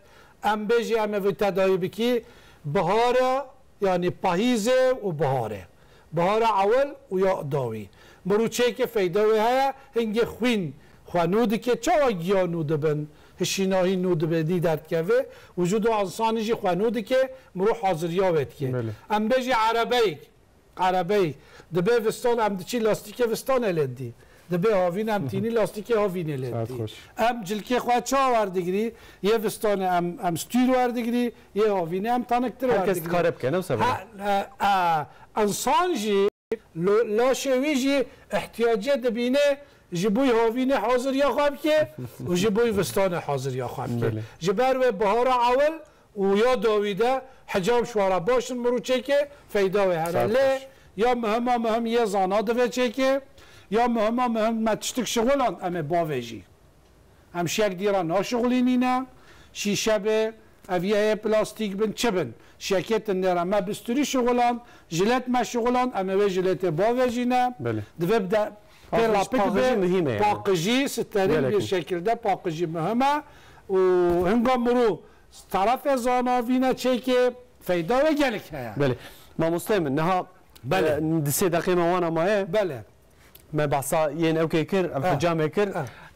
em bêjî em ê vî tedawî bikî, bihar e, yanî pahîzê û bihar e. Bihara ewil û ya dawî. Mirûçêkê feyda wê heye, hingê xwîn xwe nû dike, çawa giya nû dibin, hişînahî nû dibe, dî derdikeve, wicûd û insanî jî xwe nû dike, mirû haziriya wê dike. Belê. Em bêjî erebeyek, erebeyek, dibê vistan, em diçî lastîkê vistanê lê dî. Dibê havîn, em tînî lastîkê havînê lê dî. Em cilkê xwe çawa werdigirî, yê vistanê em, em stûr werdigirî, yê havînê em taniktir werdigirî. Her kes dikare bike, ne wisa bike. Ha, e, e, insan jî, lo-, laşê wî jî ihtiyacê dibîne ji bo havînê haziriya xwe bike û ji bo vistanê haziriya xwe bike. Belê. Ji ber wê bihara ewil û ya dawî de hicam şwara baş in mirûçêkê feyda wê hene. Lê ya muhima muhim yê zana divê çêkê, ya muhima muhim me tiştik şixulan em ê bavêjî. Em şiyek dî re naşixulînîne, şîşe be, eviyeyê plastîk bin, çi bin. Şiyekê tundê re me bistûrî şixulan, jilet me şixulan, em ê wê jiletê bavêjîne. Belê. Divê bi de pê lapik be, paqijî, sterîl bir şekilde paqijî muhim e. Û hinga mirû terefê zanavîne çêkê, feyda wê gelek heye. Belê. Mamoste min, niha, Belê. e, di sê deqê me wana maye. Belê. Me behsa yên ewkê kir, em hicamê kir.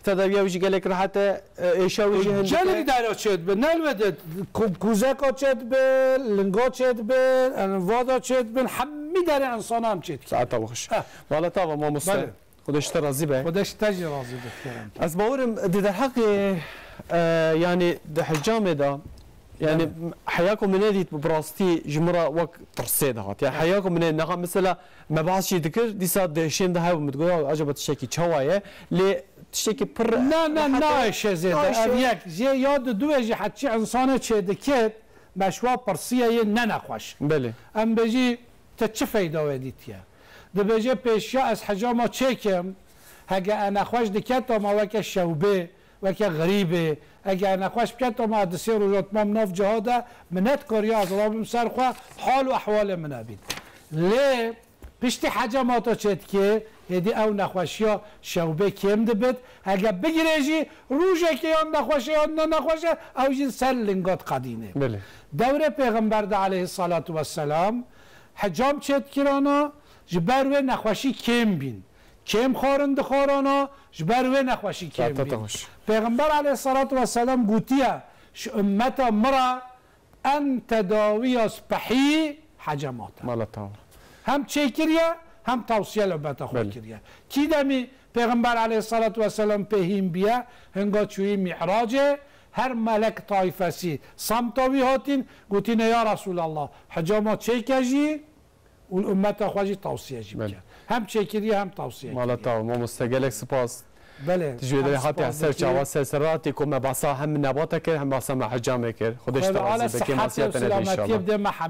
Tedawiya wî jî gelek rehet e, e, êşa wî jî hindik e. Gelek dera çêdibe, ne li wê de ku-, kûzeka çêdibe, linga çêdibe, vada çêdibin, hemî derê insana em çêdikin. Saeta xweş. Mala te ava mamoste. Belê. Xwedê ji te razî be. Xwedê ji te jî razî be, kerem. Ez bawer im di derheqê, e, yanî di hicamê de, yanî heya ku min nedît bi rastî ji min re wek tirsê dihat. Yani heya ku min nê niha mesela me behs jî dikir, dîsa di hişên de hebû, min digot, "Ya, acaba tiştekî çawa ye?" Lê tiştekî pir Ne, ne, rehet e. Nayêşe zêde. Nayêşe. Ev yek. Jê ya di duwê jî heçî insanê çêdikit, me ji wa pirsiye yê ne nexweş. Belê. Em bêjî, te çi feyda wê dîtiye? Dibêje, pêşiya ez hicama çêkim, hege e nexweş diketa me weke şewbê, weke xerîbê, ege e nexweş biketa me, di sê roja temam nav ciha de, min nedikariya ez rabim ser xwe, hal û ehwalê min nebît. Lê piştî hecamata çêdikê, hêdî ew nexweşiya şewbê kêm dibit. Hege bigirê jî, rojekê yan nexweş e yan ne nexweş e, ew jî ser linga diqedînê. Belê. Dewrê Pêxember de aleyhissalatu vesselam, hecam çêdikirana, ji ber wê nexweşî kêm bîn. Kêm xwarin dixwarana, ji ber wê nexweşî kêm bîn. Pêxember aleyhissalatu vesselam gotiye, ji ummeta min re en tedawiya spehî hecemat e. Mala te ava. Hem çêkiriye, hem tawsiye li ummeta xwe kiriye. Kî demî Pêxember aleyhissalatu vesselam pê hîn biye, hinga çûyî Mi'racê, her melek taifesî samta wî hatîn, gotîne, "Ya Resulallah, hicama çêke jî û li ummeta xwe jî tawsiye jî bike." Hem çêkiriye, hem tawsiye kiriye. Mala te ava, mamoste, gelek spas. Belê. Tu ji wê derê hatiye ser çawa, ser serratî ku me behsa hem nebata kir, hem behsa me hicamê kir. Xwedê ji te razî be, kêmasîya te nede înşallah.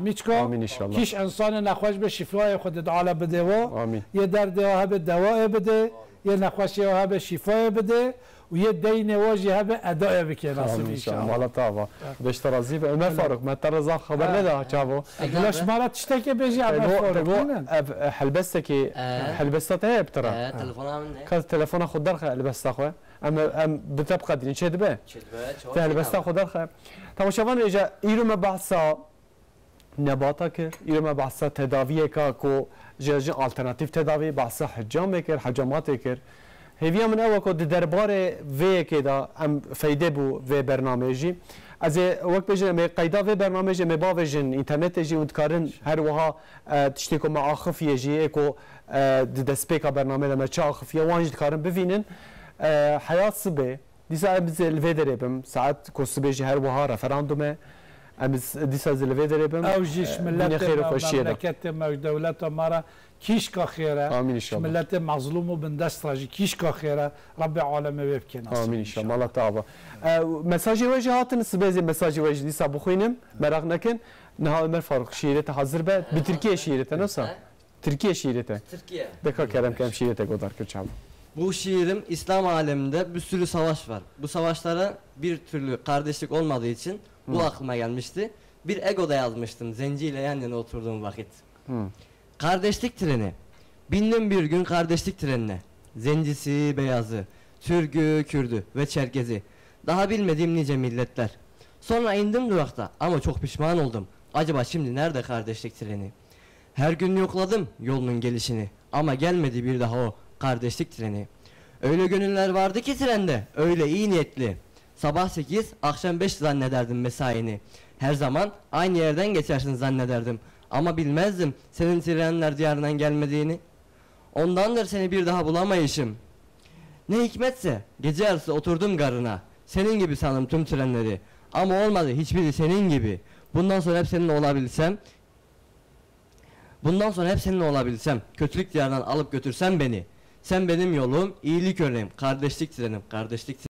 Amîn înşallah. Kîş insanê nexweş be, şîfayê Xwedê Teala bidê we. Amîn. Yê derdê we hebe dewayê bidê, yê nexweşiyê we hebe şîfayê bidê û yê deynê we jî hebe edayê bike nasîb înşallah. Mala te ava. Xwedê ji te razî be. Ömer Faruk, me te re zaf xeber neda çawa. Bila ji me re tiştekê bêjî Ömer Faruk. Ev, e, helbestekî, helbesta te heye bi te re? Telefona min de. Ka telefona xwe derxe helbesta xwe. Em, em bi te biqedirîn, çê dibe? Çê dibe, çawa. Te helbesta xwe derxe. Temaşevan, êja îro me behsa nebata kir, îro me behsa tedaviyeka ku ji, ji alternatîf tedavî, behsa hicamê kir, hicamatê kir. Hêviya min ew e ku di derbarê vê yekê de em feyde bû vê bernameyê jî. Ez ê wek bêjin, em ê qeyda vê bernameyê jî em ê bavêjin înternetê jî, hûn dikarin her wiha, e, tiştê ku me axifiye jî, ê ku, e, di destpêka bernameyê de me çi axifiye, wan jî dikarin bivînin. E, heya sibê, dîsa em zê li vê derê bim, saet ku sibê jî her wiha referandum e, em z-, dîsa zê li vê derê bim. Ew jî ji, e, miletê me, xêr û xweşiyê de, memleketê me, ji dewleta me re kîşka xêr e. Amîn înşallah. Ji miletê mezlûm û bindest re jî kîşka xêr e. Rebbê alemê wê bike nasîb. Amîn înşallah. Mala te ava. E, mesajê we jî hatin, sibê zê mesajê we jî dîsa bixwînim. Meraq nekin. Niha Ömer Faruk şiîrê te hazir be. Bi tirkiyê şiîrê te, ne wisa? Tirkiye şiiri te. Tirkiye. Deka kerem ke em şiiri te godar kir çawa. Bu şiirim, İslam aleminde bir sürü savaş var. Bu savaşlara bir türlü kardeşlik olmadığı için bu aklıma gelmişti. Bir Ego'da yazmıştım, Zenci ile yan yana oturduğum vakit. Kardeşlik treni. Bindim bir gün kardeşlik trenine. Zencisi, beyazı, Türk'ü, Kürd'ü ve Çerkez'i. Daha bilmediğim nice milletler. Sonra indim durakta ama çok pişman oldum. Acaba şimdi nerede kardeşlik treni? Her gün yokladım yolunun gelişini ama gelmedi bir daha o kardeşlik treni. Öyle gönüller vardı ki trende, öyle iyi niyetli. Sabah sekiz, akşam beş zannederdim mesaini. Her zaman aynı yerden geçersin zannederdim. Ama bilmezdim senin trenler diyarından gelmediğini. Ondandır seni bir daha bulamayışım. Ne hikmetse gece yarısı oturdum garına. Senin gibi sandım tüm trenleri. Ama olmadı hiçbiri senin gibi. Bundan sonra hep seninle olabilsem, Bundan sonra hep seninle olabilsem, kötülük diyarından alıp götürsen beni. Sen benim yolum, iyilik örneğim, kardeşlik trenim, kardeşlik